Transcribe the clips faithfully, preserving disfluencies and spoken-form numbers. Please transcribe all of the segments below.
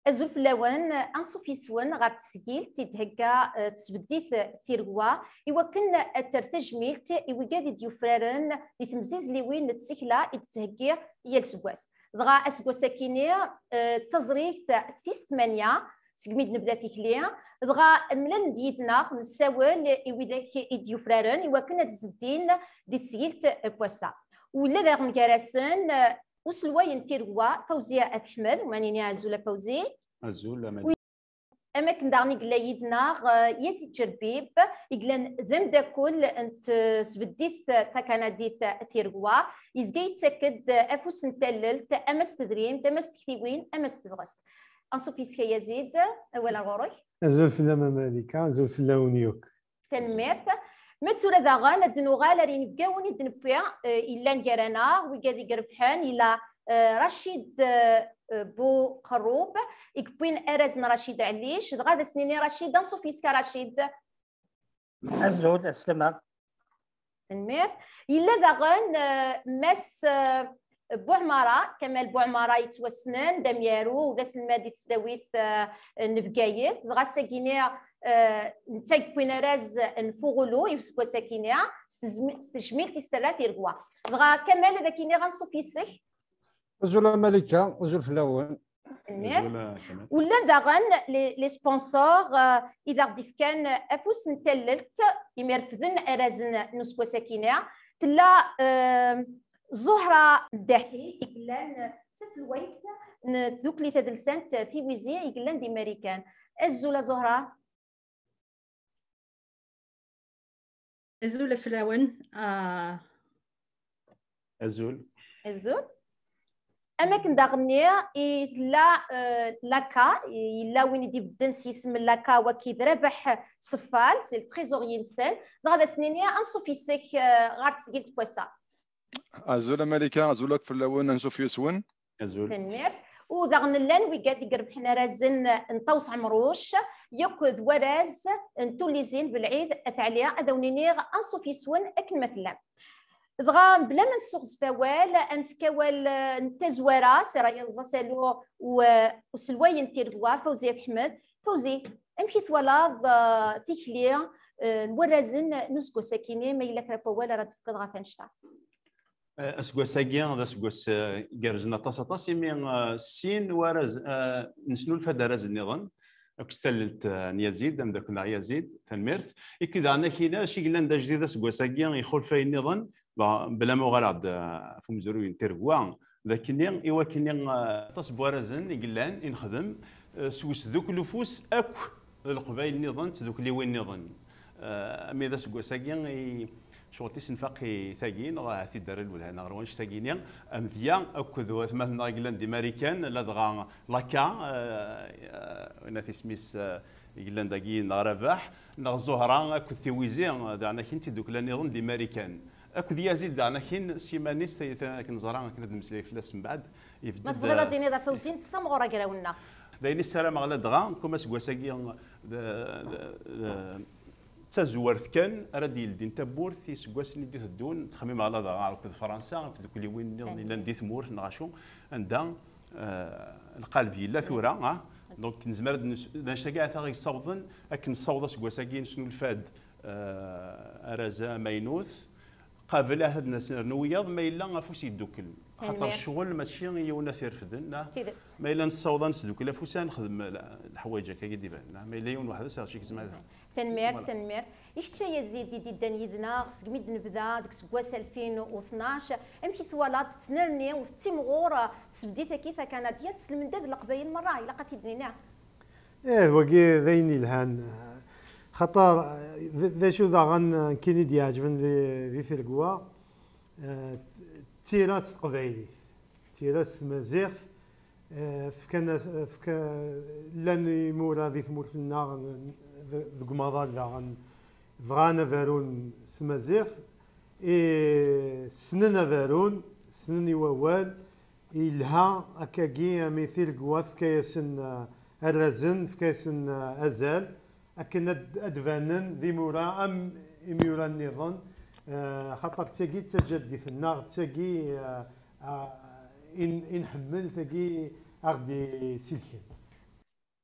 Azul fell-awen, anṣuf yes-wen ɣer tesgilt i d-thegga, eh, tesbeddit Tiregwa, i wakken ad terr tajmilt i wigad i d-yufraren di temzizliwin n tsekla i d-tettheggi yal seggas. Dɣa aseggas-akini, eh, d taẓrigt tis tmanya segmi d-nebda tikli, dɣa mlalen-d yid-neɣ, nessawel i widak i d-yufraren i wakken ad zedin di tesgilt n wass-a. Ula daɣen gar-asen, eh, uselway n Tiregwa, Fawzi At Ḥmed, ma nini azul a Fawzi. Azul, a Malik. Am akken daɣen i yella yid-neɣ, eh, Yazid Jerbib, i yellan d ameddakel n tesbeddit takanadit Tiregwa, yezga yettak-d afus n tallelt, ama s tedrimt, ama s tektiwin, ama s tebɣest. Anṣuf yes-k a Yazid, awal ar ɣur-k. Azul fell-am a Malika, azul fell-awen yakk. Tanemmirt. Ma d tura daɣen ad d-nuɣal ar yinebgawen i d-newwi, eh, yellan gar-aneɣ, wigad i irebḥen, yella, eh, Racid, eh, eh, Buqerrub, i yewwin arraz n Racid Ɛellic, dɣa ad as-nini Racid, anṣuf yes-k a Racid. Azul, aslama. Tanemmirt. Yella daɣen, eh, Mass, eh, Buɛmara, Kamal Buɛmara yettwassnen d amyaru, d aselmad di tesdawit, eh, n Bgayet. Dɣa ass-agini, eh, netta i yewwin arraz n Fuɣulu i useggas-akini, s tezmi-, s tejmilt i s-terra Tiregwa. Dɣa Kamal, ad ak-iniɣ anṣuf yes-k. Azul a Malika, azul fell-awen. Tanemmirt. Azul a Kamal. Ullan daɣen les, les sponsors, eh, i d aɣ-d-ifkan afus n tallelt imi refden arrazen n useggas-akini. Tella, eh, Zuhra Ddaḥi, i yellan d taselwayt n tdukli tadelsant Tiwizi, i yellan di Marikan. Azul a Zuhra. Azul fell-awen. Ah. Azul. Azul. Am akken daɣen-nni i tella, eh, Laka, yella win i d-ibedden s yisem Laka, waki d Rabeḥ Seffal, c'est le trésorier-nsen. Dɣa ad as-nini anṣuf yes-k, eh, ɣer tesgilt n wass-a. Azul a Malika, azul akk fell-awen, anṣuf yes-wen. Azul. Tanemmirt. U daɣen llan wigad i irebḥen arrazen n Ṭawes Ɛemruc, yakk d warraz n Tullizin Belɛid At Ɛli, ad awen-iniɣ anṣuf yes-wen akken ma tellam. Dɣa, bla ma nessuɣzef awal, ad nefk awal, eh, n tazwara, Sira Yelẓa Salu u, eh, uselway n Tiregwa, Fawzi At Ḥmed. Fawzi, amek i twalaḍ, eh, tikli, eh, n warrazen n useggas-akini, ma yella kra n wawal ara d-tefkeḍ ɣef annect-a? Eh, aseggas-agi d aseggas, eh, igerrzen aṭas, aṭas, imi, eh, sin warraz, eh, nesnulfa-d arraz nniḍen, akked s tallelt, eh, n Yazid, ameddakel-nneɣ Yazid, tanemmirt. Ikki daɣen akina, acu i yellan d ajdid aseggas-agi, ixulef ayen nniḍen, ba-, bla ma uɣaleɣ-d, eh, ɣef umezruy n Tiregwa, d akkenni, i wakkenni, eh, aṭas n warrazen i yellan, i nexdem, eh, s usdukkel ufus akk d Leqbayel nniḍen, d tdukliwin nniḍen. Eh, mi d aseggas-agi i Ccɣel tisenfaq i tagi, neɣ ahat i d-terra lwelha-nneɣ ɣer wannect-agi-ni, amedya akked watmaten-nneɣ i yellan di Marikan, ladɣa Laka, eh, eh, win at isem-is, eh, i yellan dagi, neɣ Rabaḥ, neɣ Zuhra akked Tiwizi, eh, daɣen akin d tiddukla nniḍen di Marikan. Akked Yazid daɣen akin s yiman-is, ta-, ta-, akken neẓra, akken ad nemmeslay fell-as mbeɛd, ibedd-d, ma tebɣiḍ ad d-tiniḍ a Fawzi, nessamɣur agraw-nneɣ. D ayen i ssarameɣ ladɣa, kum aseggas-agi d, d, d, d tazwart kan ara d-yeldin tawwurt i yiseggasen i d-iteddun, ttxemmimeɣ ladɣa akked Fransa, akked tdukliwin nniḍen yellan di tmurt, neɣ acu, anda, eh, lqaleb yella tura, ah. Donc, nezmer ad nes-, d annect-agi ahat i ɣ-yessawḍen akken nessaweḍ aseggas-agi, nesnulfa-d, eh, arraz amaynut, qabel ahat ad nernu wiyaḍ, ma yella afus yeddukel. Axaṭer ccɣel mačči i yiwen ad t-irefden, ah. D tidet. Ma yella nessaweḍ ad nesdukkel afus, ad nexdem la-, leḥwayeǧ akka i d-ibanen, ah. Ma yella yiwen weḥd-s, acu i yezmer ad Tanemmirt, voilà. Tanemmirt. I kečč a Yazid i d-iddan yid-neɣ segmi d-nebda deg useggas alfin u tnac, amek i twalaḍ tettnerni u tettimɣur tesbedit-agi takanadiyant s lmendad n Leqbayel merra, ilaq ad t-id-nini? Ih, wagi d ayen yelhan. Xaṭer, d, d acu daɣen nekkini d-iɛeǧben di, di Tiregwa, eh, d tira s teqbaylit, d tira s tmaziɣt, Eh, fkan-as, fka-, llan imura di tmurt-nneɣ, d-, deg umaḍal daɣen, bɣan ad arun s tmaziɣt, i ssnen ad arun, ssnen i wawal, Yelha akkagi, ami tiregwa tefka-yasen, eh, arrazen, tefka-yasen, eh, azal, akken ad, ad d-banen d imura am imura nniḍen, eh, xaṭer d tagi d tajaddit-nneɣ, d tagi, eh, ah, i n-, i nḥemmel, tagi aɣ-d-iselken.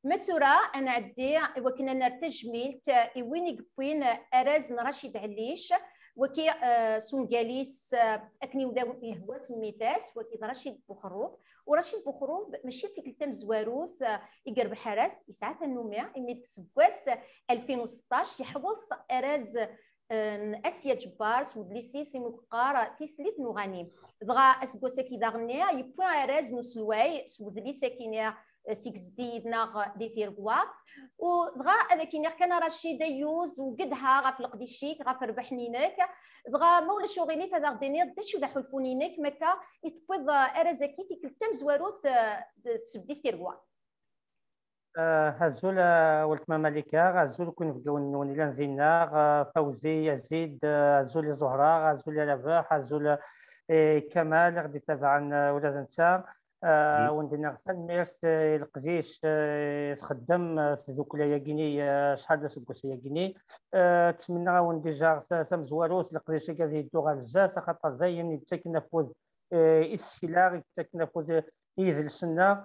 Ma tura ad nɛeddi i wakken ad nerr tajmilt, eh, i win i yewwin, eh, arraz n Racid Ɛellic, waki, eh, s ungal-is, eh, Akken iwdawen ihwa semmit-as, waki d Racid Buxerrub. U Racid Buxerrub mačči d tikkelt tamezwarut, eh, i yerbeḥ arraz, yesɛa tannumi, imi deg useggas alfin u seṭṭac yeḥweṣ arraz, eh, n Asya Ǧebbar s wedlis-is imi yeqqar Tislit n uɣanim. Dɣa aseggas-agi daɣen yewwi arraz n uselway s wedlis-agi-nni, eh, seg zdi yid-neɣ di tiregwa. U dɣa ad ak-iniɣ kan a Racid ayyuz u gedha ɣef leqdic-ik, ɣef rrbeḥ-nni-inek. Dɣa ma ulac uɣilif ad aɣ-d-tiniḍ d acu d aḥulfu-nni-inek, ma akka i tewwiḍ, eh, arraz-agi tikkelt tamezwarut, eh, d tsebdit tiregwa. Eh, azul, eh, weltma Malika, azul akk inebgawen-nwen yellan dinna, eh, Fawzi, Azid, eh, azul i Zuhra, azul i Rabeḥ, azul, eh, i Kamal, i ɣ-d-itabaɛen, eh, ula d netta. Eh, a wen-d-iniɣ tanemmirt, eh, i leqdic, eh, txeddem, eh, tdukla-yagi-ni, eh, acḥal d aseggas-yagi-ni. Eh, ttmenniɣ-awen dija ta-, tamezwarut, leqdic-agi ad yeddu ɣer zdat, axaṭer d ayen yettaken afud, eh, i tsekla, yettaken afud, eh, i yidles-nneɣ.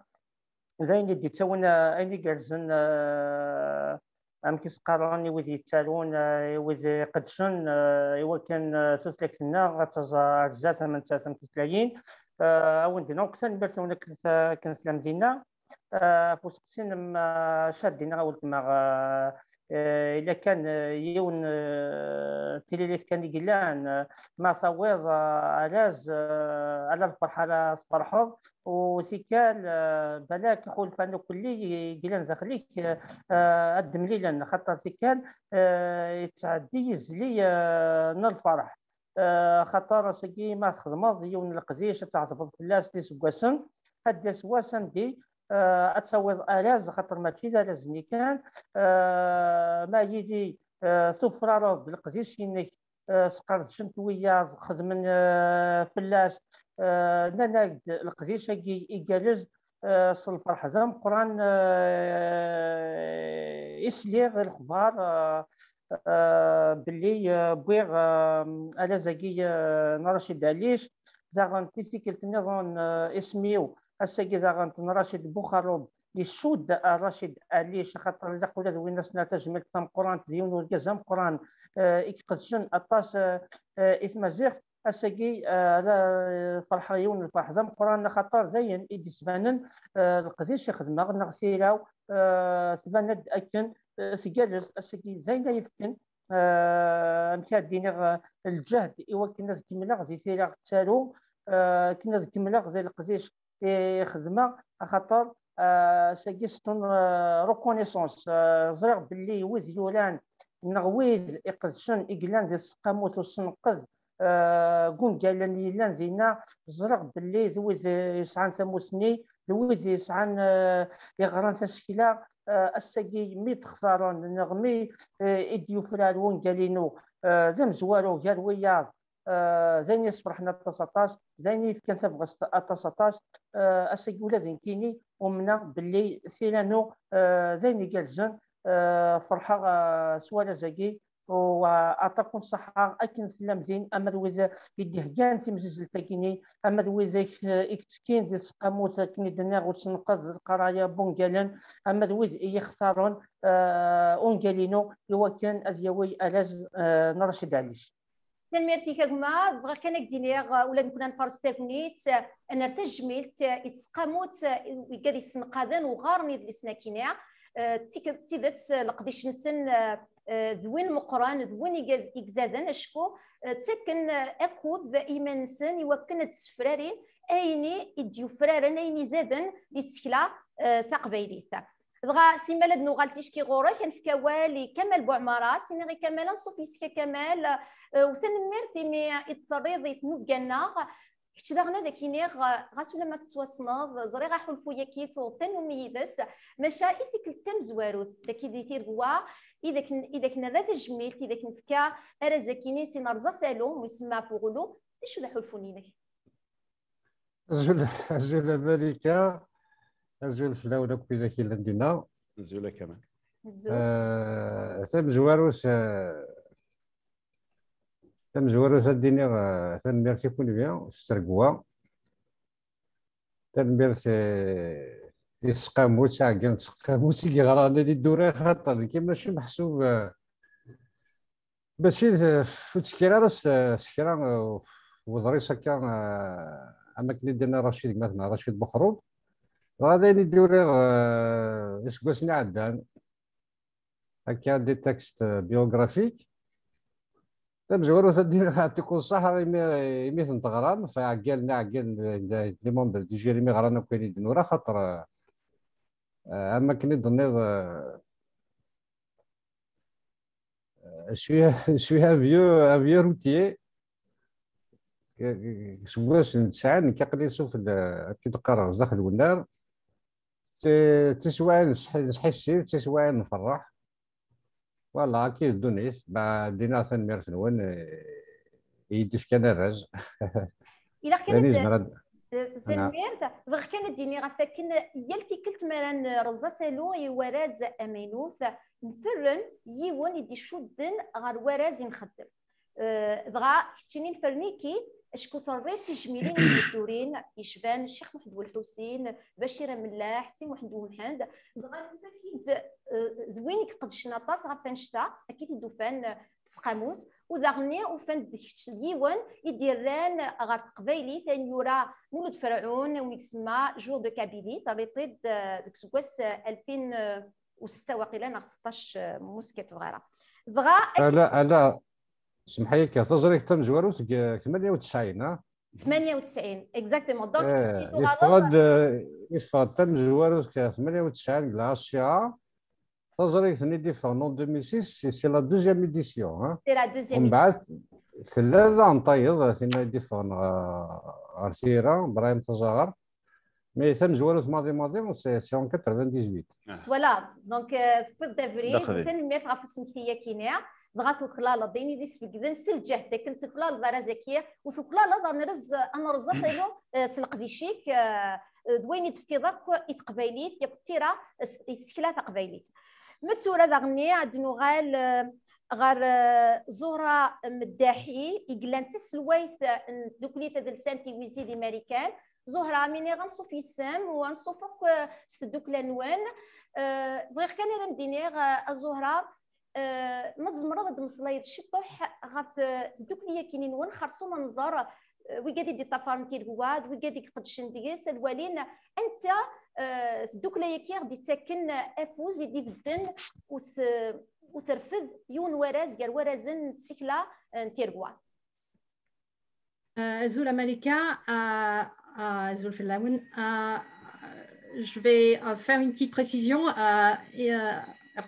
D ayen i d-yettawin, eh, ayen igerrzen, eh, amek i s-qqaren i wid yettarun, eh, i wid iqeddcen, eh, i wakken, eh, tutlayt-nneɣ ad taẓ ar zdat am nettat am tutlayin. Eh, a wen-d-iniɣ akk tanemmirt-nwen akken t-, akken tellam dinna. Eh, ɣef useqsi-nnem, eh, acu ad d-iniɣ a weltma, eh, eh, illa kan, eh, yiwen, eh, tiririt kan i yellan, eh, ma tawiḍ, eh, arraz, eh, ala lferḥ ara tferḥeḍ, u tikkal, eh, balak iḥulfan akk-, i yellan daxel-ik, eh, ad d-mlilen, xaṭer tikkal, eh, yettɛeddi yizli, eh, n lferḥ. Eh, xaṭer ass-agi ma txedmeḍ yiwen n leqdic ad tɛetbeḍ fell-as d iseggasen, ad d-yas wass andi, eh, ad tawiḍ arraz, xaṭer mačči d arraz-nni kan, eh, ma yili, eh, tufrareḍ-d leqdic-inek, eh, sqerdcen-t wiyaḍ, xedmen, eh, fell-as, eh, nnan-ak-d leqdic-agi igerrez, eh, s lferḥ d ameqqran, eh, i sliɣ i lexbar, eh, eh, belli, eh, wwiɣ, eh, arraz-agi, eh, n Racid Ɛellic, daɣen tikkelt nniḍen, eh, isem-iw, ass-agi daɣen n Racid Buxerrub, icudd Racid Ɛellic, axaṭer ilaq ula d win ad s-nerr tajmilt tameqqrant, d yiwen urgaz ameqqran, eh, i iqedcen aṭas, eh, eh, i tmaziɣt. Ass-agi, eh, ara, eh, ferḥeɣ yiwen n lferḥ d ameqqran, axaṭer d ayen i d-isbanen, eh, leqdic i xedmeɣ neɣ tira-w, eh, tban-d akken, eh, tgerrez. Ass-agi d ayen ay yefken, eh, amek ad d-iniɣ, eh, lǧehd i wakken ad kemmleɣ di tira ttaruɣ, eh, akken ad kemmleɣ di leqdic i xedmeɣ, axaṭer, eh, ass-agi c'est une, eh, reconnaissance. Eh, ẓriɣ belli wid yuran neɣ wid iqedcen i yellan di tseqqamut usenqed, eh, n wungalen yellan dinna, ẓriɣ belli d wid yesɛan tamusni, d wid yesɛan, eh, yeɣran tasekla, eh, ass-agi mi d-xtaren neɣ mi, eh, i d-yufrar wungal-inu, eh, d amezwaru gar wiyaḍ, eh, d ayen yesferḥen aṭas, aṭas, d ayen yefkan tabɣest aṭas, aṭas. Eh, ass-agi ula d nekkini umneɣ belli tira-nu, eh, d ayen igerrzen, eh, ferḥeɣ, eh, s warraz-agi, u, eh, aṭak n ṣṣeḥḥa akken tellam din, ama d wid i d-iheggan timzizzelt-agi-ni, ama d wid i, eh, i yettekkin di tseqqamut akken i d-nniɣ usenqed d lqraya n wungalen, ama d wid i yextaren, eh, ungal-inu i wakken ad yawi arraz, eh, n Racid Ɛellic. Tanemmirt-ik a gma, bɣiɣ kan ad k-d-iniɣ, uh, ula d nekkni ad nfares tagnit, uh, ad nerr tajmilt, uh, i tseqqamut, uh, i wigad yessenqaden uɣaren idlisen-agi-ni, uh, d tik-, d tidet, uh, leqdic-nsen, uh, uh, d win meqqren, d win igaz-, igzaden, acku, uh, ttaken, uh, akud i yiman-nsen i wakken ad d-ssefrarin ayen i d-yufraren, ayen izaden di tsekla, uh, taqbaylit. Dɣa, simmal ad nuɣal ticki ɣur-k, ad nefk awal i Kamal Buɛmara, s-iniɣ i Kamal, anṣuf yes-k a Kamal, eh, u tanemmirt imi i d-terriḍ i tnubga-nneɣ. Kečč daɣen ad ak-iniɣ, eh, ɣas ulamma tettwassneḍ, ẓriɣ aḥulfu-yagi tuɣeḍ tannumi yid-s, maca i tikkelt tamezwarut, dagi di tiregwa, i d ak-, i d ak-nerra tajmilt, i d ak-nefka arraz-agi-ni, si nerẓa asalu, mu isemma ɣef uɣulu, d acu d aḥulfu-nni-inek? Azul, azul a Malika, azul fell-awen akk widak yellan dinna. Azul a Kamal. Azul. Eh, tamezwarut, eh, tamezwarut ad d-iniɣ, eh, tanemmirt i kunwi s tregwa. Tanemmirt, eh, i tseqqamut, aɛeggal n tseqqamut i yeɣran i d-ura, xaṭer nekki mačči meḥsub, eh, mačči d, ur ttekkir ara s, s kra, eh, uḍris akka, eh, am akken i d-yenna Racid gma-tneɣ Racid Buxrub. Dɣa d ayen i d-uriɣ, eh, iseggasen iɛeddan, akka des textes, eh, biographiques. Tamezwarut ad d-iniɣ yeɛṭikum ṣṣeḥḥa imi, imi ten-teɣram, f aɛeggal n aɛeggal n, n, n les membres du jury imi ɣran akk ayen i d-nura, xaṭer, eh, am akken i d-tenniḍ, eh, je suis, je suis un vieux, un vieux routier. Seg wass n tesɛa, nekk aql-i sufell, ad k-id-qqareɣ zdaxel wennar. D tiswiɛin nesḥ-, nesḥissif, d tiswiɛin nferreḥ. Voilà, akka i d ddunit. Ba, dina tanemmirt-nwen, eh, i yi-d-ifkan arraz. Ilaq kan Dani ad yezmer ad Tanemmirt. Bɣiɣ kan ad d-iniɣ ɣef wakken yal tikkelt mi ara nreẓ asalu i warraz amaynut, nferren yiwen i d-icudden ɣer warraz i nxeddem. Eh, dɣa keččini nferren-ik-id acku terriḍ tijmilin i d-yeddurin yecban Ccix Muḥend Welḥusin, Bacir Amellaḥ, Si Muḥend Umḥend. Dɣa nfak-id, eh, d win i iqedcen aṭas ɣef wannect-a, akka i t-id-ufan, eh, tesqamut, u daɣenni ufan-d d kečč d yiwen i d-yerran ɣer teqbaylit, ayen yura Mulud Ferɛun, umi isemma Jour de Kabylie, terriḍ-t-id, eh, deg useggas, eh, alfin u setta waqila neɣ seṭṭac, eh, ma ur skadbeɣ ara. Dɣa akken Ala, ala, semḥ-iyi akka, taẓrigt tamezwarut deg tmanya u tesɛin, ha? Tmanya u tesɛin, exactement. Donc, Eh, i tuɣaleḍ- yeffeɣ-d, eh, yeffeɣ-d tamezwarut deg tmanya u tesɛin deg l'A C A. Taẓrigt-nni d-yeffɣen en deux mille six, c'est, c'est la deuxième édition, hein. C'est la deuxième. Umbeɛd, tella daɣen tayeḍ, tinna i d-yeffɣen ɣer, ɣer tira, Brahim Tazaɣert. Mais tamezwarut maḍi maḍi, c'est, c'est en quatre-vingt-dix-huit. Voilà, donc, euh, tewwiḍ-d abrid, Daxel. Tanemmirt ɣef usemki-agi-nni. Dɣa tuklaleḍ, d ayen i d-isbegden s lǧehd akken tuklaleḍ arraz-agi, u tuklaleḍ ad nrez, ad nreẓ asalu, eh, s leqdic-ik, eh, d wayen i d-tefkiḍ akk i teqbaylit, yakk tira, s, i tsekla taqbaylit. Ma d tura daɣenni, ad nuɣal, eh, ɣer, eh, Zuhra Meddaḥi, i yellan d taselwayt, eh, n tdukli tadelsant Tiwizi di Marikan. Zuhra, mi niɣ anṣuf yes-m u anṣuf akk, eh, s tdukla-nwen. Eh, bɣiɣ kan ara m-d-iniɣ, eh, a Zuhra, eh, ma tzemreḍ ad d-meslayeḍ ciṭuḥ ɣef, eh, tdukli-agi-nwen, xersum ad nẓer, eh, wigad i d-iṭṭafaren tiregwa, d wigad i iqeddcen deg-s, ad walin anta, eh, tdukla-agi i ɣ-d-ittaken afus, i d-ibedden u t-, u terfed yiwen warraz gar warrazen n tsekla, eh, n tiregwa. Euh, Azul a Malika, euh, euh, Azul fell-awen. Euh, je vais, euh, faire une petite précision. Euh, et, euh,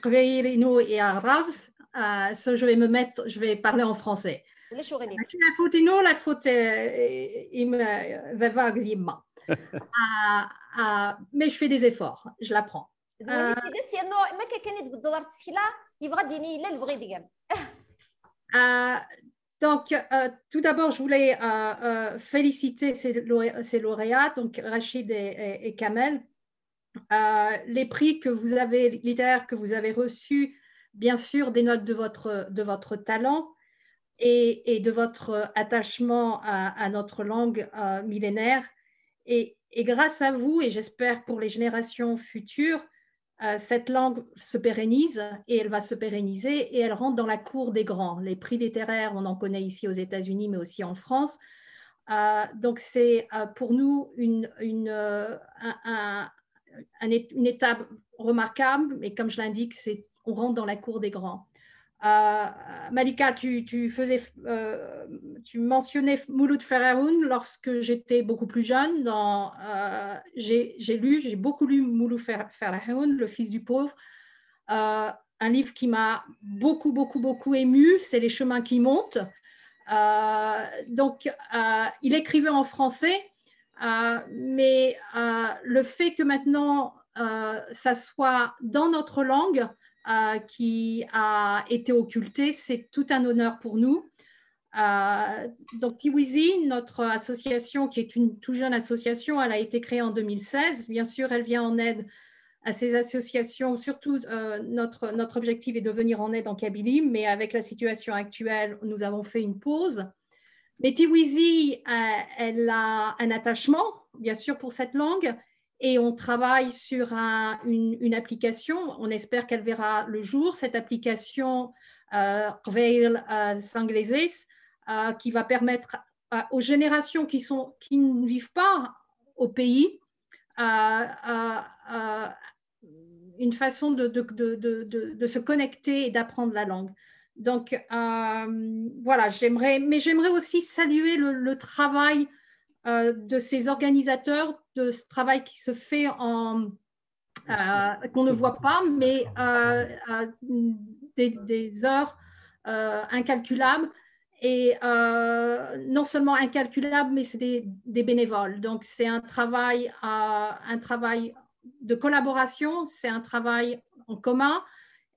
qbayli-inu yeɛreq, euh, so je vais me mettre, je vais parler en français. Ulac uɣilif. Mačči la faute-inu, la faute, euh, i, i, euh, baba akked yemma. Euh, euh, mais je fais des efforts, je l'apprends. D win i d tidet, yernu ma akka kan i d-tbeddeḍ ɣer tsekla, yebɣa ad d-yini yella lebɣi deg-m. Euh, donc, euh, tout d'abord, je voulais, euh, euh, féliciter ces, lauréats- ces lauréats, donc Rachid et, et- et Kamel. Euh, les prix que vous avez, littéraires que vous avez reçus, bien sûr, dénotent de votre, de votre talent et, et de votre attachement à, à notre langue, euh, millénaire. Et, et grâce à vous, et j'espère pour les générations futures, euh, cette langue se pérennise et elle va se pérenniser et elle rentre dans la cour des grands. Les prix littéraires, on en connaît ici aux États-Unis, mais aussi en France. Euh, donc c'est, euh, pour nous une, une, euh, un- un- un é- une étape remarquable, mais comme je l'indique, c'est, on rentre dans la cour des grands. Euh, Malika, tu, tu faisais, euh, tu mentionnais Mouloud Feraoun lorsque j'étais beaucoup plus jeune. Dans, euh, j'ai, j'ai lu, j'ai beaucoup lu Mouloud Fer- Feraoun, Le Fils du Pauvre. Euh, un livre qui m'a beaucoup, beaucoup, beaucoup ému, c'est Les Chemins qui montent. Euh, donc, euh, il écrivait en français, euh, mais, euh, le fait que maintenant, euh, ça soit dans notre langue, euh, qui a été occultée, c'est tout un honneur pour nous. Euh, donc Tiwizi, notre association, qui est une tout jeune association, elle a été créée en deux mille seize. Bien sûr, elle vient en aide à ces associations. Surtout, euh, notre, notre objectif est de venir en aide en Kabylie, mais avec la situation actuelle, nous avons fait une pause. Mais Tiwizi, euh, elle a un attachement, bien sûr, pour cette langue, et on travaille sur un, une, une application. On espère qu'elle verra le jour, cette application euh, Qbayel euh, Sanglezez, euh, qui va permettre euh, aux générations qui, sont, qui ne vivent pas au pays euh, euh, euh, une façon de, de, de, de, de se connecter et d'apprendre la langue. Donc euh, voilà, j'aimerais, mais j'aimerais aussi saluer le, le travail euh, de ces organisateurs, de ce travail qui se fait en euh, qu'on ne voit pas, mais euh, euh, des, des, heures euh, incalculables et euh, non seulement incalculables, mais c'est des, des, bénévoles. Donc c'est un travail, euh, un travail de collaboration, c'est un travail en commun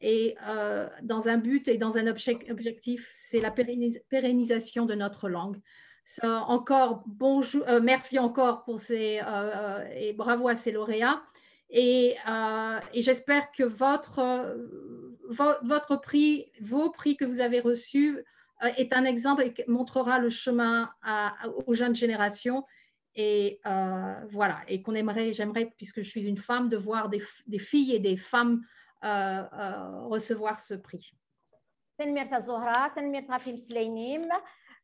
et euh, dans un but et dans un objectif, c'est la pérennisation de notre langue. So, encore bonjour, euh, merci encore pour ces euh, et bravo à ces lauréats. Et, euh, et j'espère que votre, vo votre prix, vos prix que vous avez reçus euh, est un exemple et montrera le chemin à, aux jeunes générations. Et euh, voilà, et qu'on aimerait, j'aimerais, puisque je suis une femme, de voir des, des filles et des femmes euh, euh, recevoir ce prix. Tanemmirt a Zuhra, tanemmirt ɣef imeslayen-im.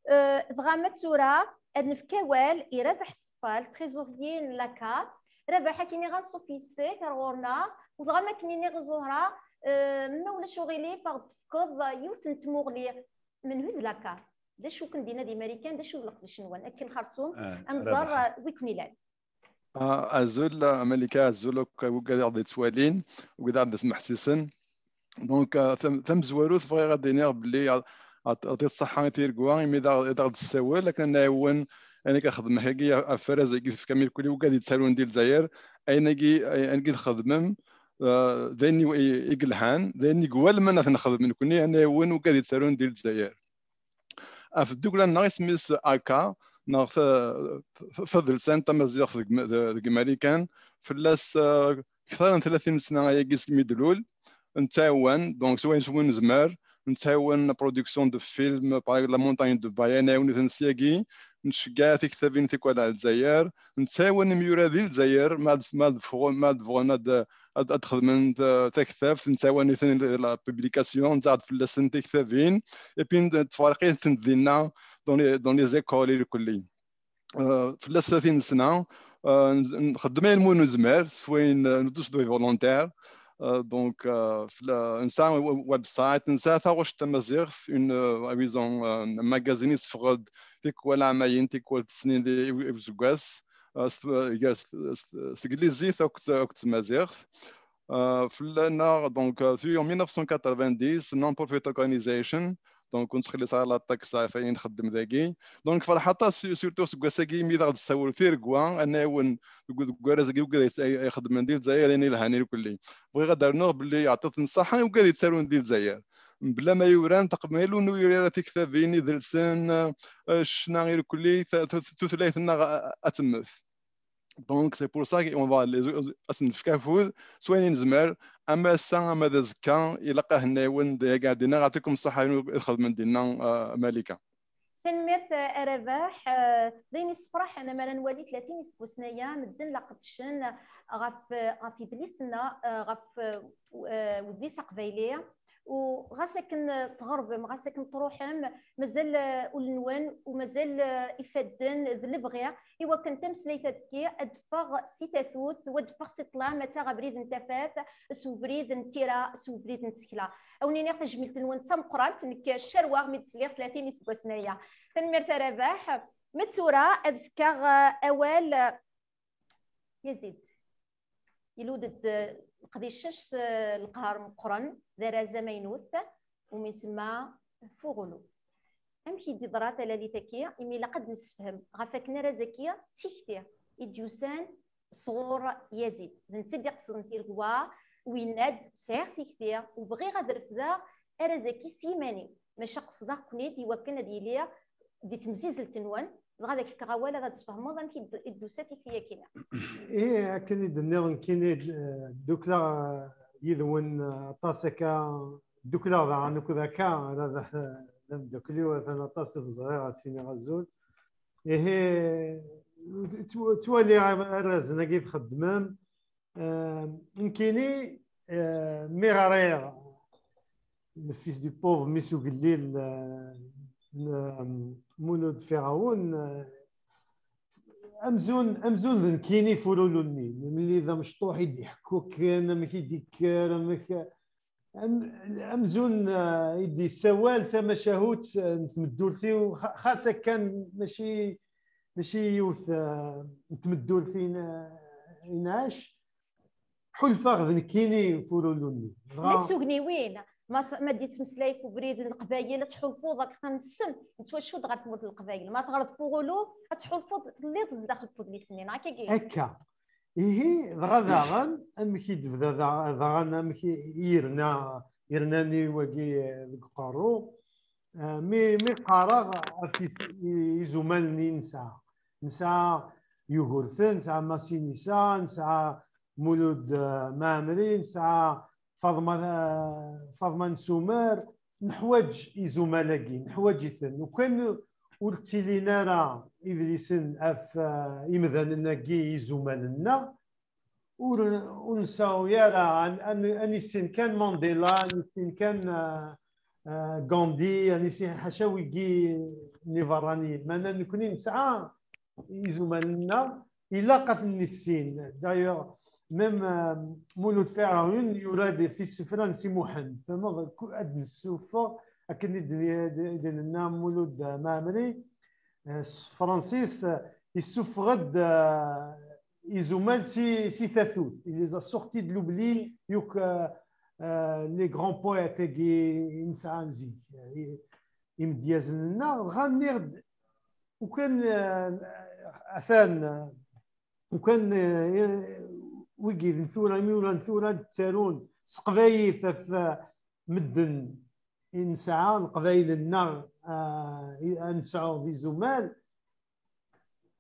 Dɣa ma d tura ad nefk awal i Rabeḥ Seffal, trésorier n la CAF. Rabeḥ, akken i ɣ-anṣuf yes-k ar ɣur-neɣ, u dɣa ma akken iniɣ i Zuhra, ma ulac uɣilif, ad ɣ-d-tefkeḍ yiwet n tmuɣli. Menhu d la CAF? D acu ken-d-yenna di Marikan? D acu d leqdic-nwen? Akken xersum ad nẓer wi ken-ilan. Azul a Malika, azul akk wigad i ɣ-d-yettwalin, wigad i ɣ-d-yesmeḥsisen. Donc tamezwarut bɣiɣ ad d-iniɣ belli ɣtiɣ ṣṣeḥḥa i Tiregwa imi d aɣ-d-tessawel akken ad nɛiwen ayen akka xedmeɣ-agi ɣef warraz-agi tefkam irkelli wigad yettarun di Lezzayer. Ayen-agi ayen-agi txedmem d ayen i yelhan, d ayen i iwalmen ad t-nexdem nekni, ad nɛiwen wigad yettarun di Lezzayer. Ɣef tdukla-nneɣ isem-is aka neɣ tadelsant tamaziɣt deg Marikan, fell-as kter n tlatin sna ayagi segmi d-lul. Nettɛawan, donc s wayen s win nezmer, nettɛawan la production de film, par exemple La Montagne de Baya, nɛawen-iten syagi, nceggeɛ tiktabin tikwal ar Lezzayer, nettɛawan imyura di Lezzayer ma ad ffɣen ad ad xedmen taktabt, nettɛawan-iten la publication, nzeɛɛed fell-asen tiktabin, et puis ttferriqit-tent dinna dans les écoles irkelli. Fell-as tlatin sna nxeddem ayen umi nezmer s wayen, nous tous des volontaires. Donc nesɛa website, nesɛa taɣect tamaziɣt, une, disons, un magazine yesseffeɣ-d tikwal ɛamayen, tikwal tesnin i useggas. S teglizit akked tmaziɣt. Fell-aneɣ, donc, en mille neuf cent quatre-vingt-dix, non-profit organization, donc ur nettxelliṣ ara la taxe ɣef ayen nxeddem dagi. Donc ferḥeɣ aṭas, surtout seg wass-agi imi d aɣ-d-tessawel Tiregwa ad nɛiwen deg warraz-agi wigad ay ixeddmen di Lezzayer ayen yelhan irkelli. Bɣiɣ ad d-rnuɣ belli yeɛṭi-ten ṣṣeḥḥa i wigad yettarun di Lezzayer. Mebla ma yuran taqbaylit ur nuri ara tiktabin, idelsen, ccna irkelli, tutlayt-nneɣ ad temmet. Donc c'est pour ça qu'on va ad s-nefk afud s wayen i nezmer, ama ass-a ama d azekka ilaq ad ten-nɛiwen deg-a dinna. Yeɛṭikum ṣṣeḥḥa i txedmem dinna a Malika. Tanemmirt a Rabeḥ. D ayen yessefraḥen ama ara nwali tlatin iseggasen-aya medden la qeddcen ɣef ɣef yedlisen-a, ɣef wedlis aqbayli. U ɣas akken tɣerbem, ɣas akken truḥem, mazal ul-nwen u mazal ifadden d lebɣi i wakken tameslayt-agi ad d-teffeɣ si tatut u ad d-teffeɣ si ṭṭlam, ad taɣ abrid n tafat s ubrid n tira s ubrid n tsekla. A wen-iniɣ tajmilt-nwen d tameqqrant, nekk ccarweɣ mi d-sliɣ tlatin iseggasen-aya. Tanemmirt a Rabeḥ. Ma d tura ad fkeɣ awal Yazid. Ilud-d leqdic-is leqher meqqren d arraz amaynut umi nsemma Fuɣulu. Amek i d-iḍra talalit-agi imi ilaq ad d-nessefhem ɣef wakken arraz-agi d tikti i d-yusan sɣur Yazid? D netta i d-iqesden tiregwa u yenna-d sɛiɣ tikti u bɣiɣ ad refdeɣ arraz-agi s yiman-iw. maca qesdeɣ-ken-id i wakken ad yili di temzizelt-nwen, dɣa ad ak-fkeɣ awal ad d-tesfehmeḍ amek i d-, i d-tusa tikti-agi. Ih, akken i d-nniɣ nekkini, eh, ddukleɣ, eh, yid-wen, eh, aṭas akka, ddukleɣ daɣen akked akka, Rabaḥ, eh, d ameddakel-iw, atan aṭas i t-ẓriɣ, ad s-iniɣ azul. Ihi, ttw-, ttwaliɣ arrazen-agi txeddmem, eh, nekkini, eh, mi ɣriɣ Le fils du pauvre, Mmi-s ugellil, eh, n, eh, Mulud Firawen, eh, amzun, amzun d nekkini Furulu-nni, mli d amecṭuḥ i d-iḥekku akken, amek i d-ikker, amek, am-, amzun, eh, i d-yessawal tamacahut, eh, n tmeddurt-iw, xa-, xas akken mačči, mačči yiwet, eh, n tmeddurt i n-, i nɛac. Ḥulfaɣ d nekkini Furulu-nni. Dɣa Llant tugniwin, ma t-, ma d-yettmeslay f ubrid n Leqbayel, ad tḥulfuḍ akter nessen, nettwacudd ɣer tmurt n Leqbayel. Ma teɣreḍ Furulu, ad tḥulfuḍ telliḍ zdaxel n udlis-nni, neɣ akkagi? Akka. Ihi, dɣa daɣen, amek i d-tebda da-, daɣen, amek i yerna, yernan-i wagi, eh, deg uqerru? Eh, mi, mi qqareɣ ɣef is-, i-, izumal-nni i nesɛa. Nesɛa Yugurten, nesɛa Masinisa, nesɛa Mulud, eh, Mɛemmri, nesɛa Faḍma, eh, Faḍma n Sumer, neḥwaǧ izumal-agi, neḥwaǧ-iten. Lukan ur ttilin ara idlisen ɣef, eh, imdanen-agi izumal-nneɣ, ur, ur nsawi ara, ad, ad, ad nissin kan Mandela, ad nissin kan, eh, eh, Gandhi, ad nissin ḥaca wigi n iberraniyen. Meɛna nekkni nesɛa izumal-nneɣ, ilaq ad ten-nissin. D'ailleurs, même, euh, Mulud Firawen yura-d f isefra n Si Muḥend. Tfehmeḍ, ku-, ad d-nessuffeɣ, akken i d-, i d-, i d-nenna Mulud Mɛemmri, euh, s tefransist, euh, yessuffeɣ-d, euh, izumal si, si tatut. Il les a sortis de l'oubli, yuk, euh, euh, les grands poètes-agi i nesɛa n zik. I-, imedyazen-nneɣ, dɣa nniɣ-d, ukan, eh, atan, eh, ukan, eh, wigi n tura, imyura n tura ttarun s teqbaylit ɣef, eh, medden i nesɛa, leqbayel-nneɣ, eh, i, ad nesɛu d izumal,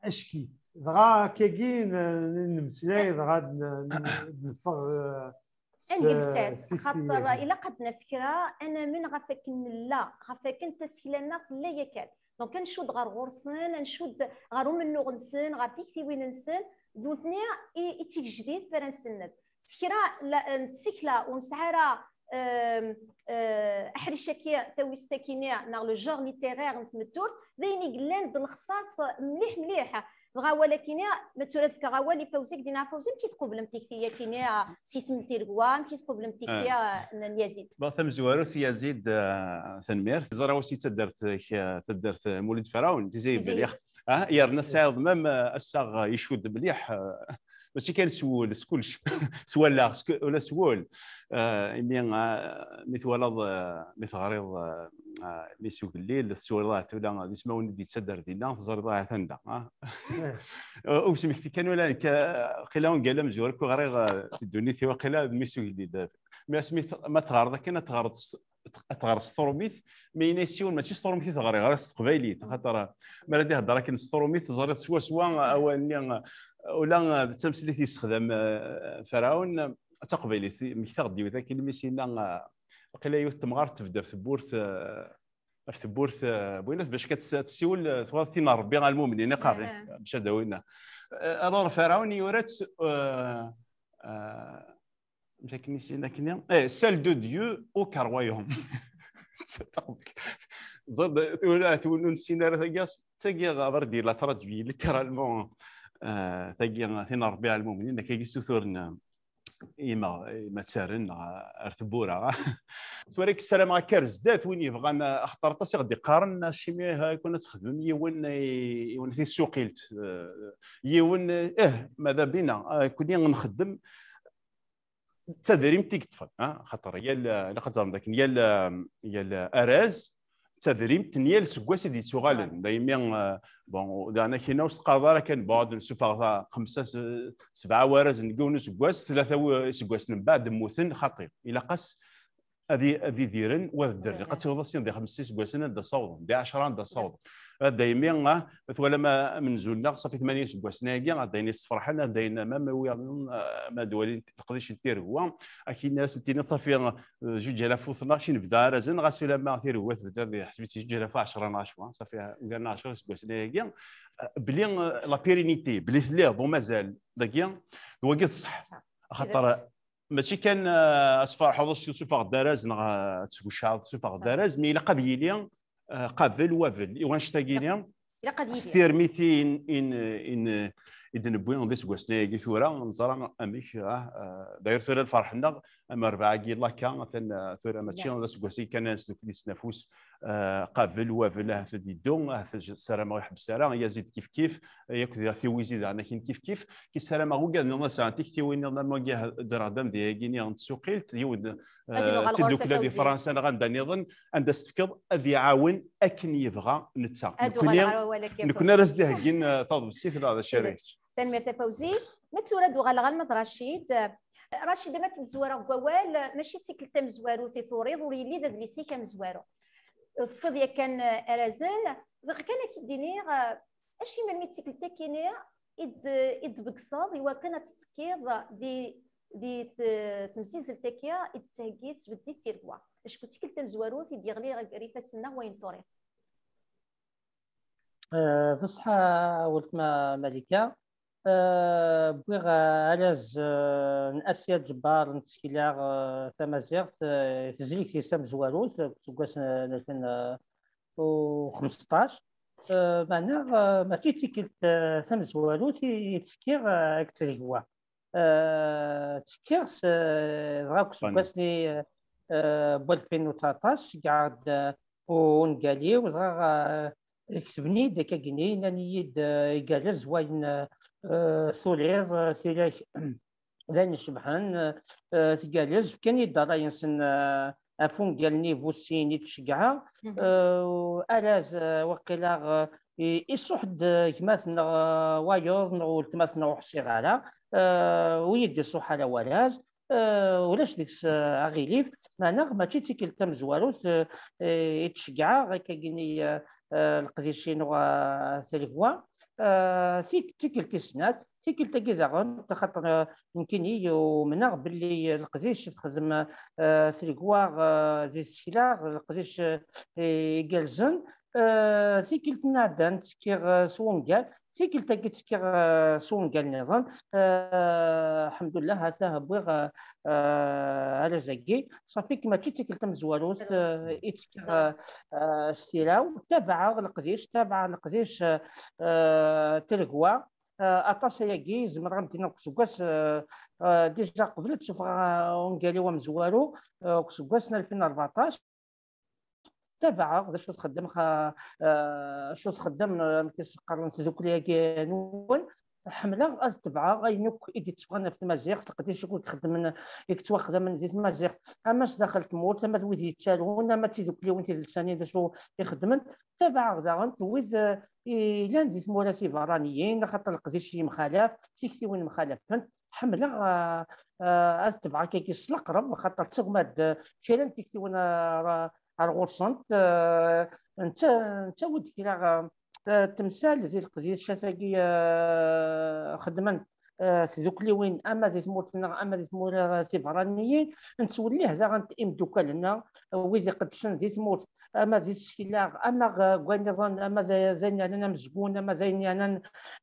acki. Dɣa akkagi n-, n-, nemmeslay, dɣa n-, n-, neffeɣ, eh, s-, Ad ngelses, s-, xaṭer s-, ilaq ad d-naf kra, ad namen ɣef akken nella, ɣef akken tasekla-nneɣ tella yakan. Donc, ad ncudd ɣer ɣur-sen, ad ncudd ɣer umennuɣ-nsen, ɣer tiktiwin-nsen, d nutni i, i d tigejdit ara nsenned. S kra la, n tsekla ur nesɛi ara, em, eh, aḥric-agi, tawist-agi-nni, neɣ le genre littéraire n tmeddurt, d ayen i yellan d lexṣaṣ mliḥ, mliḥ. Dɣa awal-agi-nni, ma tura ad fkeɣ awal i Fawzi, ad k-d-iniɣ a Fawzi, amek i tqublem tikti-agi-nni, ah, s yisem n tiregwa, amek i tqublem tikti, ah, n, n Yazid? Bon, tamezwarut, Yazid, ah, tanemmirt. Ẓriɣ aussi d taddart, ah, taddart, ah, Mulud Firawen, Tizi Tizi. Mliḥ. Ah, yerna tesɛiḍ même, ah, assaɣ, ah, icudd mliḥ, ah, mačči kan s wul, s kullec, s wallaɣ, s ku-, ula s wul. Ah, imi, ah, mi twalaḍ, ah, mi teɣriḍ, ah, ah, mi s ugellil, teswalaḍ ahat ula d ismawen i d-yettaddar dinna, teẓriḍ ahat anda, ah. Ur smekti kan ula nekk, ah, qila ungal amezwaru ku ɣriɣ, ah, di ddunit-iw, qila d mi s ugellil. Mi asmi t-, ma teɣreḍ akken, ad teɣreḍ s, ad teɣreḍ s trumit, mi ini s yiwen, mačči s trumit i teɣriḍ, ɣriɣ s teqbaylit, axaṭer, ah, mi ara d-ihedder akken s trumit, teẓriḍ swaswa awal-nni, ah, ula, ah, d tameslayt yessexdam, ah, Ferɛun, ah, d taqbaylit, mmektaɣ-d yiwet akken mi s-yenna, ah, waqila yiwet temɣart tebder tewwurt, ah, ɣef tewwurt, ah, n Buynat bac ad tt-, ad tessiwel, ah, twalaḍ tin n Rebbi a lmumnin, iqqar, Ah. bac ad d-awin. Ah, alors Ferɛun yura-tt, ah, ah, amek akken i s-yenna akkenni? Eh, celle de Dieu, aucun royaume. Ẓer, tura, tura ur nessin ara tagi, tagi, aver di la traduit littéralement, ah, tagi, tin n Rebbi a lmumnin, akkagi suturen, ah, ima, ima ttaren, ah, ar tewwura. Tura i ssarameɣ akka ar zdat, win yebɣan, ah, axaṭer aṭas i ɣ-d-iqqaren, acimi, ah, kun ad txedmem yiwen, eh, yiwen tisuqilt, eh, yiwen, eh, eh, ma da bina, ah, kuni nxeddem, d tadrimt i yeṭṭfen, ah, xaṭer yal, ah, ilaq ad teẓrem dakken yal, ah, yal, ah, araz, d tadrimt n yal seggas i d-yettuɣalen. Daymi, ah, bon, daɣen akkin ur s-teqqareḍ ara kan, bon, ad nsuffeɣ ta-, xemsa, s-, sebɛa warrazen deg yiwen useggas, tlata w-, iseggasen mbeɛd mmuten, xaṭi. Ilaq-as ad i- ad idiren u ad ddren. Ilaq ad tiweḍ asin di xemsa iseggasen ad d-asawḍen, di ɛecra ad d-asawḍen. Daymi, ah, twalam, ah, amenzu-nneɣ, ṣafi tmanya iseggasen-agi, ad d-ayen yessefraḥen, ad d-ayen ma, ma wiyaḍen, ah, ma d-walin leqdic n tiregwa, akin ad sen-tini ṣafi, ah, juǧ alaf u tnac i nebda arazen, ɣas ulamma tiregwa tebda di ḥseb-itt juǧ alaf u ɛecra neɣ cwa, ṣafi, ah, ugar n ɛecra iseggasen-agi, ah, bli, ah, la pérennité, bli telliḍ umazal, dagi, d wagi d ṣṣeḥ. Axaṭer, mačči kan, ah, ad tferḥeḍ, ad tessufeɣ-d araz neɣ, ah, ad tgecɛeḍ tessufeɣ-d araz, mi ilaq ad yili, ah, qabel wabel i wanect-agi-ni. Ilaq ad yili. S tirmit i, i, i, i d-newwi d iseggasen-agi tura, neẓra amek, ah, ah, d'ailleurs tura lferḥ-nneɣ, am rrbeɛ-agi laka, atan, ah, tura mačči d aseggas-agi kan ad nesdukkel s snat ufus, ah, qabel wabel ahat ad yeddu, ahat ssarameɣ ur iḥebbes ara, yazid kifkif, yakk d tiwizi daɣen akin kifkif, ki ssarameɣ ugaden ad sɛan tiktiwin niḍen am wagi, ah, ddreɣ-d amedya-agi-ni n tsuqilt, yiwen, ah, d tiddukla di Fransa neɣ anda niḍen, anda s-tefkeḍ ad iɛawen akken yebɣa netta. Nekkni ara s-d-iheggin, ah, taḍebsit neɣ d acu ara yečč. Tanemmirt a Fawzi. Ma tura ad uɣaleɣ alma d Racid. Racid, am akken tezwareɣ deg wawal, mačči d tikkelt tamezwarut i turiḍ, ur yelli d adlis-ik amezwaru. Tefkiḍ yakan, eh, arazen, bɣiɣ kan ad k-id-iniɣ, eh, acimi melmi d tikkelt-agi-ni i d-, i d-tbegseḍ i wakken ad tettekkiḍ di, di t-, temsizzelt-agi i d-tettheggi tesbeddit tiregwa? Acku d tikkelt tamezwarut i d-yeɣli ɣer ifassen-nneɣ wayen turiḍ. Eh, d ṣṣeḥ a weltma Malika. Eh, wwiɣ, eh, arraz, eh, n Asya Ǧebbar n tsekla, eh, tamaziɣt, eh, tezrigt-is tamezwarut, eh, deg useggas n, n alfin u xmesṭac. Eh, meɛna, eh, mačči d tikkelt, eh, tamezwarut i, i ttekkiɣ, eh, deg tregwa. Eh, ttekkiɣ s, eh, dɣa deg useggas-nni, eh, eh, n walfin u tseɛṭac, ceggɛeɣ-d, eh, ungal-iw, dɣa, eh, ketben-iyi-d akka-gini, nnan-iyi-d, eh, igerrez wayen, eh, eh, turiḍ, eh, tira-k d ayen icebḥen, eh, eh, tgerrez, fkan-iyi-d ṛṛay-nsen, eh, ɣef ungal-nni bu sin i d-ceggɛeɣ. Eh, arraz, eh, waqila, eh, i-, iṣuḥ-d, eh, gma-tneɣ, eh, wayeḍ, neɣ weltma-tneɣ, ur ḥṣiɣ ara, eh, ur yi-d-iṣuḥ ara warraz. Eh, ulac deg-s, eh, aɣilif, meɛna mačči d tikkelt tamezwarut, eh, eh, i d-ceggɛeɣ akka-gini, eh, eh, leqdic-inu, eh, tregwa. Eh, tik-, tikkelt tis snat, tikkelt-agi daɣen, axaṭer, eh, nekkini umneɣ belli leqdic texdem, eh, tregwa, eh, di tsekla, leqdic, eh, igerrzen. Eh, tikkelt nɛeddan ttekkiɣ, eh, s wungal, tikkelt-agi ttekkiɣ, eh, s wungal niḍen. Eh, lḥemdullah, ata wwiɣ, eh, eh, arraz-agi. Ṣafi mačči d tikkelt tamezwarut, eh, i ttekkiɣ, eh, eh, s tira-w. Tabaɛeɣ leqdic, tabaɛeɣ leqdic, eh, eh, tregwa. Eh, aṭas ayagi, zemreɣ ad m-d-iniɣ deg useggas, eh, eh, déjà qbel ad sufɣeɣ, eh, ungal-iw amezwaru, eh, deg useggas n alfin u rbeɛṭac. Tabaɛeɣ d acu txeddem, xa-, eh, acu txeddem, eh, amek i s-qqaren tdukli-agi-nwen. Ḥemmleɣ ad tebɛeɣ ayen akk i d-itteffɣen ɣef tmaziɣt, leqdic akk i ixeddmen, i yettwaxdamen di tmaziɣt, ama sdaxel tmurt, ama d wid yettarun, ama d tidukliwin tidelsanin, d acu i xeddmen. Tabaɛeɣ daɣen d wid, eh, yellan di tmura tiberraniyin, axaṭer leqdic yemxalaf, tiktiwin mxalafent. Ḥemmleɣ, eh, eh, ad tebɛeɣ akkagi s leqreb, axaṭer ttagma-d, eh, kra n tiktiwin, eh, ar, ar ɣur-sent, eh, netta, nettawi-d kra, eh, eh, temsal di leqdicat-agi, eh, xeddment, eh, tdukliwin ama di tmurt-nneɣ ama di tmura tiberraniyin, nettwellih daɣen imeddukal-nneɣ, eh, wid iqeddcen di tmurt, ama di tsekla, ama, eh, deg wayen nniḍen, ama d, d ayen yeɛnan amezgun, ama d ayen yeɛnan,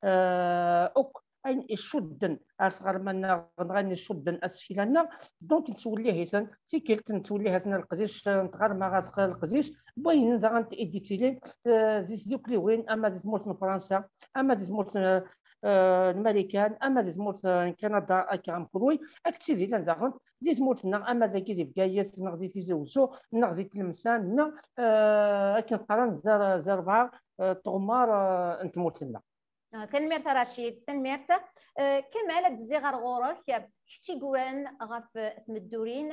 eh, akk ayen icudden ar tɣerma-nneɣ, neɣ ayen icudden asekla-nneɣ, donc nettwellih-iten, tikkelt nettwellih-iten leqdic n tɣerma ɣer leqdic, wayen daɣen i d-yettilin, eh, di tdukliwin, ama di tmurt n Fransa, ama di tmurt n, eh, n Marikan, ama di tmurt n Kanada, akka am kunwi, akked tid yellan daɣen di tmurt-nneɣ, ama dagi di Bgayet, neɣ di Tizi Wezzu, neɣ di Tlemsan, neɣ, eh, akken qqaren, d ar-, d arbaɛ, eh, tɣemmar, eh, n tmurt-nneɣ. Ah, tanemmirt a Racid, tanemmirt. Eh, Kamal, ad d-zziɣ ar ɣur-k, kečč i yuran ɣef, eh, tmeddurin,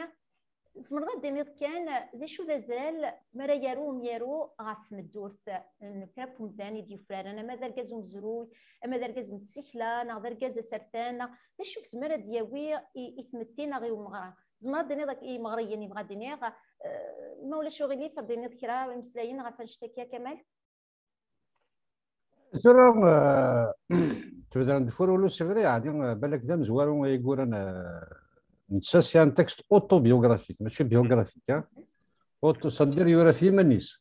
tzemreḍ ad d-tiniḍ kan, eh, d acu d azal mi ara yaru umyaru ɣef tmeddurt, eh, n kra n umdan i d-yufraren, ama d argaz umezruy, ama d argaz n tsekla, neɣ d argaz asertan, neɣ d acu i yezmer ad d-yawi i, i tmetti neɣ i umeɣrad? Tzemreḍ ad d-tiniḍ akka i yimeɣriyen, yebɣa ad d-iniɣ, eh, ma ulac uɣilif, ad d-tiniḍ kra imeslayen ɣef annect-agi, a Kamal? Tura, eh, tudert n Furulu, c'est vrai, yeɛni, eh, balak d amezwaru ay yuran, eh, netta, c'est un texte autobiographique, mačči biographique, hein. Auto, ça veut dire yura ɣef yiman-is.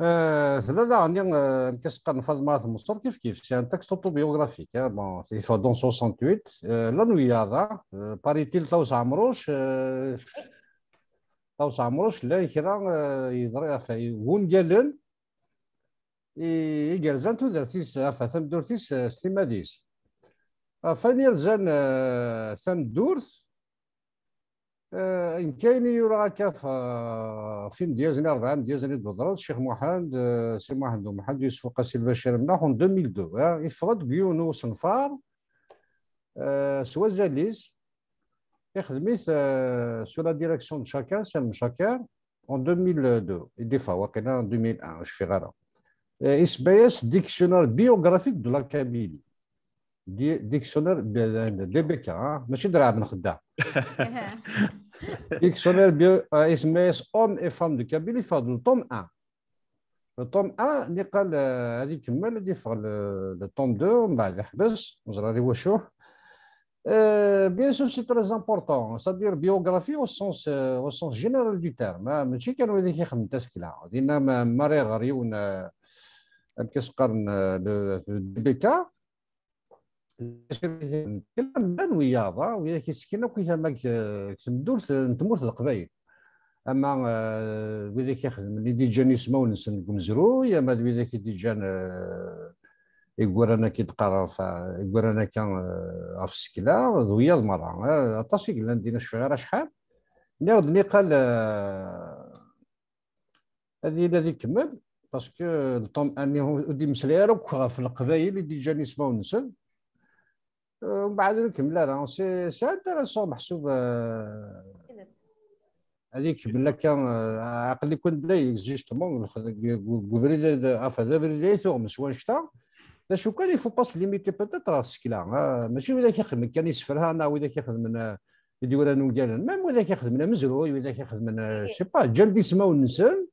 Eh, tella daɣen, eh, amek as-qqaren, Faḍma At Mensur, kif kif, c'est un texte autobiographique, hein. Bon, yeffeɣ-d en soixante-huit, eh, llan wiyaḍ, eh, paraît-il, Ṭawes Ɛemruc, eh, Ṭawes Ɛemruc, llan kra, eh, yeḍra, enfin, wungalen i, i yerzan tudert-is, enfin, tameddurt-is, eh, s timmad-is. Enfin, ayen yerzan, eh, tameddurt, eh, nekk ayen i yura akka ɣef, ɣef imedyazen, rebɛa imedyazen i d-bedren, Ccix Muḥend, eh, Si Muḥend U Mḥend, Yusef Uqasi Lbacir, mneɣ, en deux mille deux, eh, yeffeɣ-d deg yiwen n usenfar, eh, s wazal-is, ixdem-it, eh, sous la direction de Chakir, Salem Chakir, en deux mille deux, i d-yeffeɣ waqila en deux mille un, ur cfiɣ ara. Eh, isemma-yas Dictionnaire biographique de la Kabylie. Di-, dictionnaire bi-, D B K, ah, mačči d Raɛben Xeddaɛ. Dictionnaire bio, eh, isemma-yas Hommes et femmes de Kabylie, yeffeɣ-d le tome un. Le tome un, niqal, eh, ad ikemmel, ad yeffeɣ le, le tome deux, mbeɛd yeḥbes, ur ẓriɣ i wacu. Euh, bien sûr, c'est très important, c'est-à-dire biographie au sens, euh, au sens général du terme, hein, mačči kan wid i ixedmen tasekla. Dinna ma, ma ara iɣer yiwen, euh, amek i s-qqaren, euh, le, le D B K, llan wiyaḍ, ah, widak yettekkin akk i tama deg, deg tmeddurt n tmurt n Leqbayel. Ama, euh, widak ixedmen i d-iǧǧan ismawen-nsen deg umezruy, ama d widak i d-iǧǧan, euh, igurran akka i d-qqareɣ, enfin, igurran akka, euh, ɣef tsekla, d wiyaḍ merra. Euh, aṭas i yellan din, ur cfiɣ ara acḥal. Nniɣ-d niqal, euh, ad yili ad ikemmel, parce que le tome un ur d-imeslay ara akk ɣef Leqbayel i d-iǧǧan ismawen-nsen. Euh, mbeɛd ur ikemmel ara. C'est, c'est intéressant, meḥsub, euh, ad ikemmel akka, euh, aql-iken da, justement, deg ubrid, enfin, d abrid ay tuɣem s wanect-a. D acu kan, il faut pas se limiter peut-être ɣer tsekla, ah, mačči widak ixedmen kan isefra, neɣ widak ixedmen, euh, i d-yuran ungalen, même widak ixedmen amezruy, widak ixedmen, euh, je sais pas, ǧǧan-d ismawen-nsen,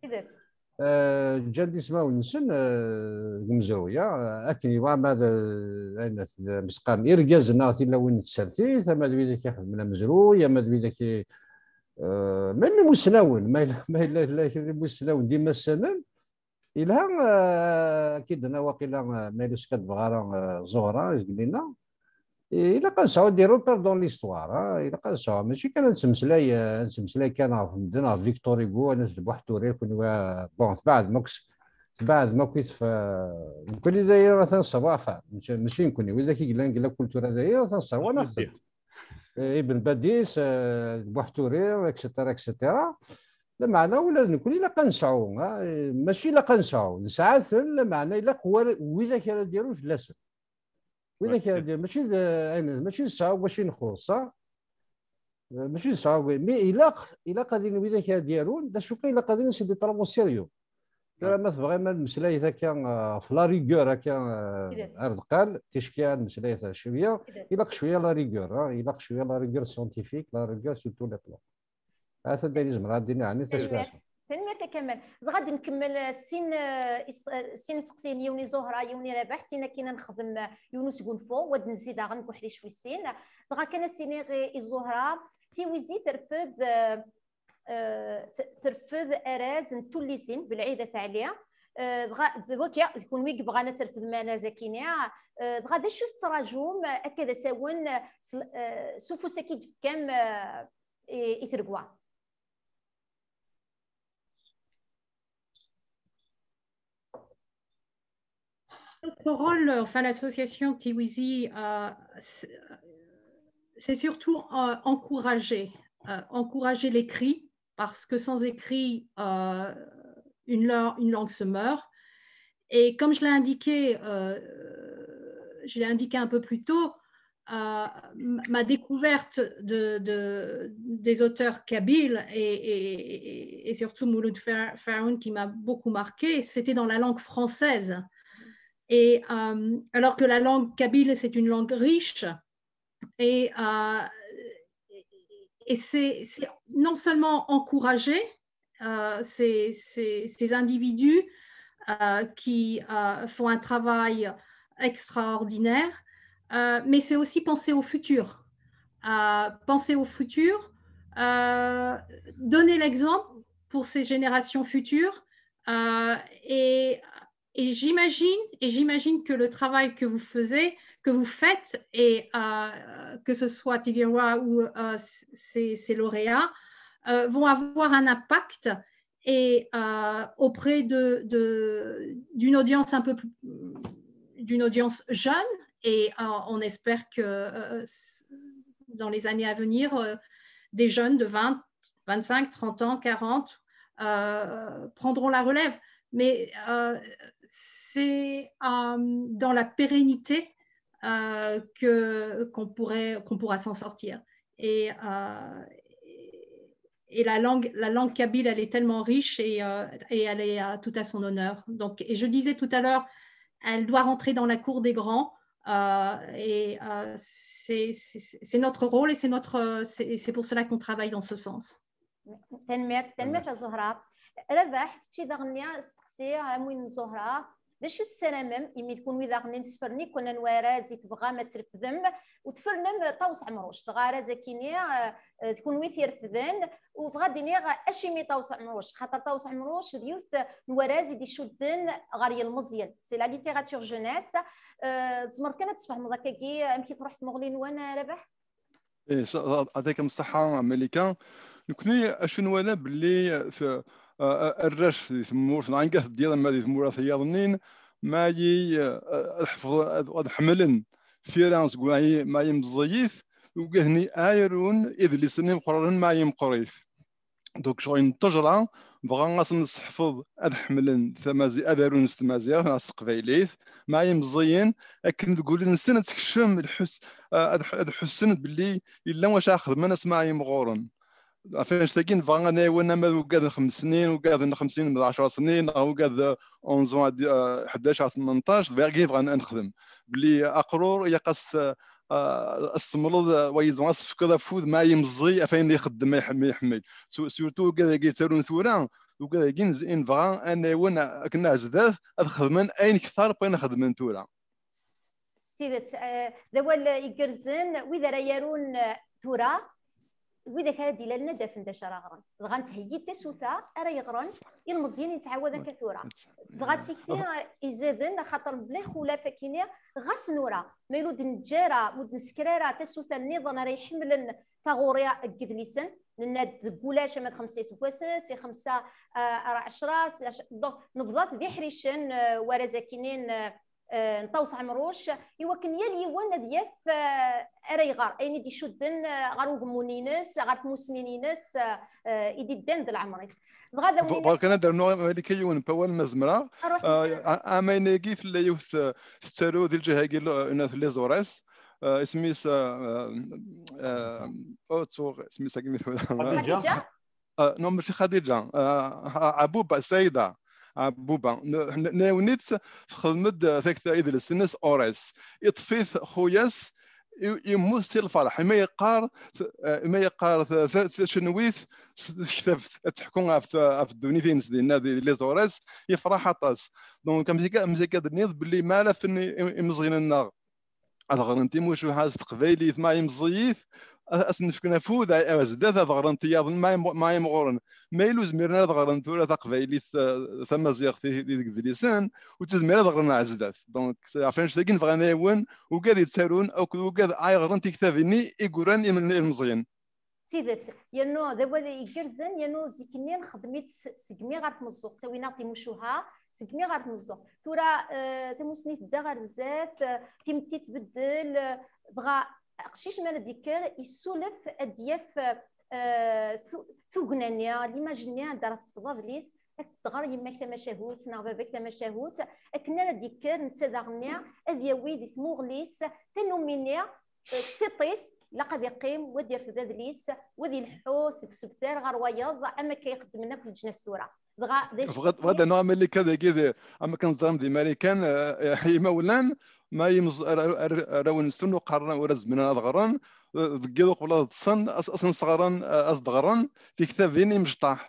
euh, ǧǧan-d ismawen-nsen, euh, deg umezruy, ah, akken yebɣa ma d, euh, ayen at-, amek s-qqaren, irgazen neɣ tilawin n tsertit, ama d widak ixedmen amezruy, ama d widak i, euh, même imusnawen, ma yella, ma yella, yella kra n imusnawen d imassanen, yelha, euh, ad k-id-nini waqila, euh, ma yella ur d-tebɣi ara, euh, Zuhra, izgel-inna, ilaq ad nesɛu des repères dans l'histoire, ah, ilaq ad nesɛu, mačči kan ad nettmeslay, euh, ad nettmeslay kan ɣef medden, ɣef Victor Hugo, ad naf d Buḥ Turir, kunwi, euh, bon, tbeɛdem akk s-, tbeɛdem akk i tef-, euh, nekkni d aya atan ṣṣaba, enfin, mačči, mačči nekkni, widak i yellan deg la culture d aya atan ṣṣaba, neɣ eh, Ibn Badis, eh, Buḥ Turir, et cetera, et cetera. Lameɛna ula d nekkni ilaq ad nesɛu, ah, eh, mačči ilaq ad nesɛu, nesɛa-ten, lameɛna ilaq war, widak ara d-yarun fell-asen. Widak ara d-yarun, mačči d, eh, ayen, mačči d sɛu wacu i nxuṣṣ, ah. Eh, mačči d sɛu, mais ilaq, ilaq ad ilin widak ara d-yarun, d acu kan ilaq ad ilin c'est des travaux sérieux. Tura ma tebɣim ad nemmeslay akka, euh, ɣef la rigueur akka, euh, ar deqqal, ticki ad nemmeslay cwiya, ilaq cwiya la rigueur, ah, ilaq cwiya la rigueur scientifique, la rigueur sur tous les plans. Ata d ayen i zemreɣ ad d-iniɣ, ɛni tacriḥt. Tanemmirt a Kamal. Dɣa ad nkemmel, euh, sin, euh, is-, euh, sin iseqsiyen, yiwen i Zuhra, yiwen i Rabaḥ, sin akin ad nexdem, euh, yiwen n usgunfu, wa ad nezzi daɣen deg uḥric wis sin. Dɣa kan ad s-iniɣ i, i Zuhra, Tiwizi terfed, euh, euh, t-, terfed araz n tullisin, Belɛid At Ɛli. Euh, dɣa, d wagi, d kunwi i yebɣan ad terfdem araz akini. Euh, dɣa, d acu tettrajum, euh, akka d asawen, euh, s, euh, s ufus-agi i d-tefkam, euh, i, i tregwa? Notre rôle, enfin l'association Tiwizi, euh, c'est c'est surtout, euh, encourager, euh, encourager l'écrit, parce que sans écrit, euh, une, la- une langue se meurt. Et comme je l'ai indiqué, euh, je l'ai indiqué un peu plus tôt, euh, m- ma découverte de, de- des auteurs kabyles et, et- et- et surtout Mouloud Fa- Faroun qui m'a beaucoup marqué, c'était dans la langue française. Et euh, alors que la langue kabyle, c'est une langue riche, et, euh, Et c'est non seulement encourager euh, ces, ces, ces, individus euh, qui euh, font un travail extraordinaire, mais c'est aussi penser au futur. Penser au futur, donner l'exemple pour ces générations futures et et j'imagine, et j'imagine que le travail que vous faisiez, que vous faites, et euh, que ce soit Tigirwa ou euh, ses, ses, lauréats, euh, vont avoir un impact et euh, auprès de, de, d'une audience un peu plus, d'une audience jeune, et euh, on espère que euh, dans les années à venir, euh, des jeunes de vingt, vingt-cinq, trente ans, quarante, euh, prendront la relève. Mais euh, c'est euh, dans la pérennité euh, que qu'on pourrait qu'on pourra s'en sortir. Et euh, et la langue la langue kabyle, elle est tellement riche et, euh, et elle est euh, tout à son honneur. Donc, et je disais tout à l'heure, elle doit rentrer dans la cour des grands. Euh, et euh, c'est notre rôle et c'est notre c'est pour cela qu'on travaille dans ce sens. Tanemmirt, tanemmirt a Zehra. Rabaḥ, kečč daɣen steqsi am win n Zehra. D acu tessaramem imi d kunwi daɣen i nesferni-ken anwa arraz i tebɣam ad trefdem u tfernem Ṭawes Ɛemruc, dɣa arraz akini d kunwi t-irefden. U bɣa d-iniɣ acimi Ṭawes Ɛemruc, xaṭer Ṭawes Ɛemruc d yiwet n warraz i d-icudden ɣer yilmeẓyen, c'est la littérature jeunesse. Tzemreḍ kan ad tesfehmeḍ akkagi amek i tṛuḥ tmuɣli-nwen, Rabaḥ? Ih, ɛṭikem ṣṣeḥḥa a Malika. Nekni acu nwala belli arrac di tmurt neɣ anga teddiḍ ama di tmura tiyaḍnin, mayi ad ḥemmlen tira seg mayi meẓẓiyit, ugaden ay arun idlisen imeqqranen mayi meqqrit. Donc ccɣel n ttejra bɣa ad sen-nesseḥfeḍ ad ḥemmlen tamaziɣt, ad arun s tmaziɣt neɣ s teqbaylit, mayi meẓẓiyen akken deg wul-nsen ad tekcem lḥus, ad ḥussen belli yella wacu ara xedmen asmi ara yimɣuren. Ɣef annect-agi nebɣa ad nɛiwen ama d ugad n xems snin, ugad n xems snin d ɛecṛa snin, neɣ ugad onze ans, ḥdac ar tmenṭac, d wagi nebɣa ad nexdem. Belli aqrur ilaq ad s-temleḍ, wagi tebɣa ad s-tefkeḍ afud ma yemẓi ɣef ayen ixeddem, ma iḥemmel. Surtout ugad-agi yettarun tura, ugad-agi nebɣa ad nɛiwen akken ar zdat ad xedmen ayen kter n wayen xedmen tura. Tidet, d awal igerrzen. Wid ara yarun tura, widak ara d-ilalen ad d-afen d acu ara ɣren. Dɣa nettheyyi-d tasuta ara yeɣren ilmeẓyen i nettɛawad akka tura. Dɣa d tikti izaden, axaṭer mebla ixulaf akini, ɣas nura, ma yella ur d-neǧǧa ara, ur d-nesker ara tasuta nniḍen ara iḥemmlen taɣuri deg yidlisen, nenna-d deg ulac ama d xemsa iseggasen, si xemsa ar ɛecṛa, donc nebḍa-t d iḥricen warraz akini n Ṭawes Ɛemruc, i wakken yal yiwen ad yaf ara iɣer ayen i d-icudden ɣer ugemmun-ines, ɣer tmussnin-ines i d-iddan d leɛmer-is. Dɣa d awin. Bɣiɣ kan ad d-rnuɣ Malika yiwen n wawal ma zemreɣ. Amayna-agi tella yiwet tettaru di lǧiha-agi n At Les Aurès, isem-is, ur ttuɣ isem-is agi mi tura. Xadiǧa. Non, mačči Xadiǧa, Ɛbuba, Saɛida Ɛbuba, nɛiwen-itt, texdem-d takta idles-nnes Aurès. Iṭṭef-it xuya-s, yemmut si lferḥ imi yeqqar, imi yeqqar tacenwit s tektabt ad teḥku ɣef ddunit-ines dinna di Les Aurès, yefṛeḥ aṭas. Donc am zik ad d-nniḍ belli ma ara afen imeẓyen-nneɣ ad ɣren timucuha s teqbaylit ma imeẓẓiyit, ad sen-fken afud ar zdat, ad ɣren tiyaḍ ma imɣuren. Ma yella ur zmiren ara ad ɣren tura taqbaylit, tamaziɣt deg idlisen, ur tezmir ad ɣren ar zdat. Donc ɣef annect-agi nebɣa ad nɛiwen ugad yettarun akked ugad ay ɣren tiktabin-nni i yuran ilmeẓyen. D tidet, yernu d awal igerrzen, yernu zik-nni nxeddem-itt segmi ɣer tmeẓẓuɣt, ttawin-aɣ timucuha segmi ɣer tmeẓẓuɣt. Tura tamussni tedda ɣer zdat, timetti tbeddel, dɣa aqcic mi ara d-yekker yessulef ad d-yaf tugna-nni, l'image-nni anda ara teṭṭfeḍ adlis, ad tɣer yemma-k tamacahut neɣ baba-k tamacahut, akken ara d-yekker netta daɣenni ad yawi di tmuɣli-s tannumi-nni s tiṭ-is, ilaq ad iqqim, wa ad irfed adlis, wa ad ileḥḥu seg usebter ɣer wayeḍ, am akka i xeddmen akk leǧnas tura. Dɣa d acu bɣiɣ ad d-rnuɣ Amalika dagi, am akken teẓram di Marikan, imawlan ma arraw-nsen ur qqaren, ur zmiren ad ɣren, deg yiḍ uqbel ad ṭṭsen, as-, asen-sɣaren, eh, as-d-ɣren tiktabin imecṭaḥ.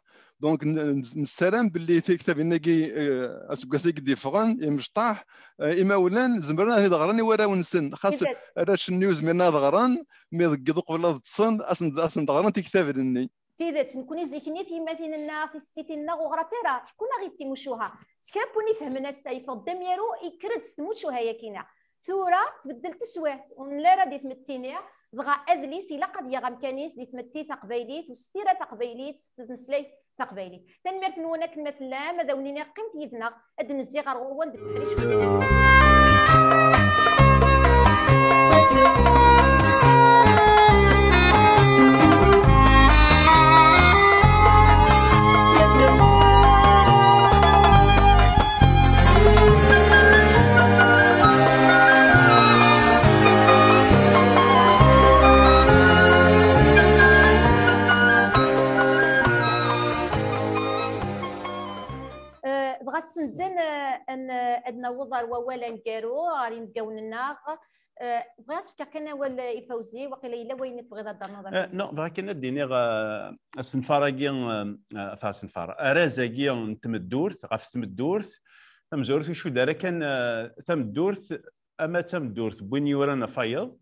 Donc, n-, n-, nessaram belli tiktabin-agi, eh, aseggas-agi d-yeffɣen, imecṭaḥ, eh, imawlan zemren ad t-id-ɣren i warraw-nsen. Xas arrac-nni ur zmiren ad ɣren, mi deg yiḍ uqbel ad ṭṭsen, asen-, asen-d-ɣren tiktabin-nni. D tidet, nekkni zik-nni tiyemmatin-nneɣ, tissettin-nneɣ, ur ɣrant ara, ḥekkun-aɣ-id timucuha. S kra n win ifehmen ass-a, yeffeɣ-d d amiru, yekker-d s tmucuha-yagi-nneɣ. Tura tbeddel teswiɛt, ur nelli ara di tmetti-nni, dɣa adlis ilaq ad yaɣ amkan-is di tmetti taqbaylit, u s tira taqbaylit, s tmeslayt taqbaylit. Tanemmirt-nwen akken ma tellam, ad awen-iniɣ qqimet yid-neɣ, ad d-nezzi ɣer ɣur-wen deg uḥric wis sin. Eh, dɣa senden, eh, ad n-, ad naweḍ ɣer wawal aneggaru, ɣer yinebgawen-nneɣ. Eh, bɣiɣ ad s-fkeɣ kan awal, eh, i Fawzi, waqila yella wayen i tebɣiḍ ad d-ternuḍ a Eh, Fawzi. Non, bɣiɣ kan ad d-iniɣ, eh, asenfar-agi, eh, eh, enfin, asenfar, arraz-agi n tmeddurt, ɣef tmeddurt, tamezwarut ur icudd ara kan, eh, tameddurt, ama d tameddurt n win yuran ɣef wayeḍ,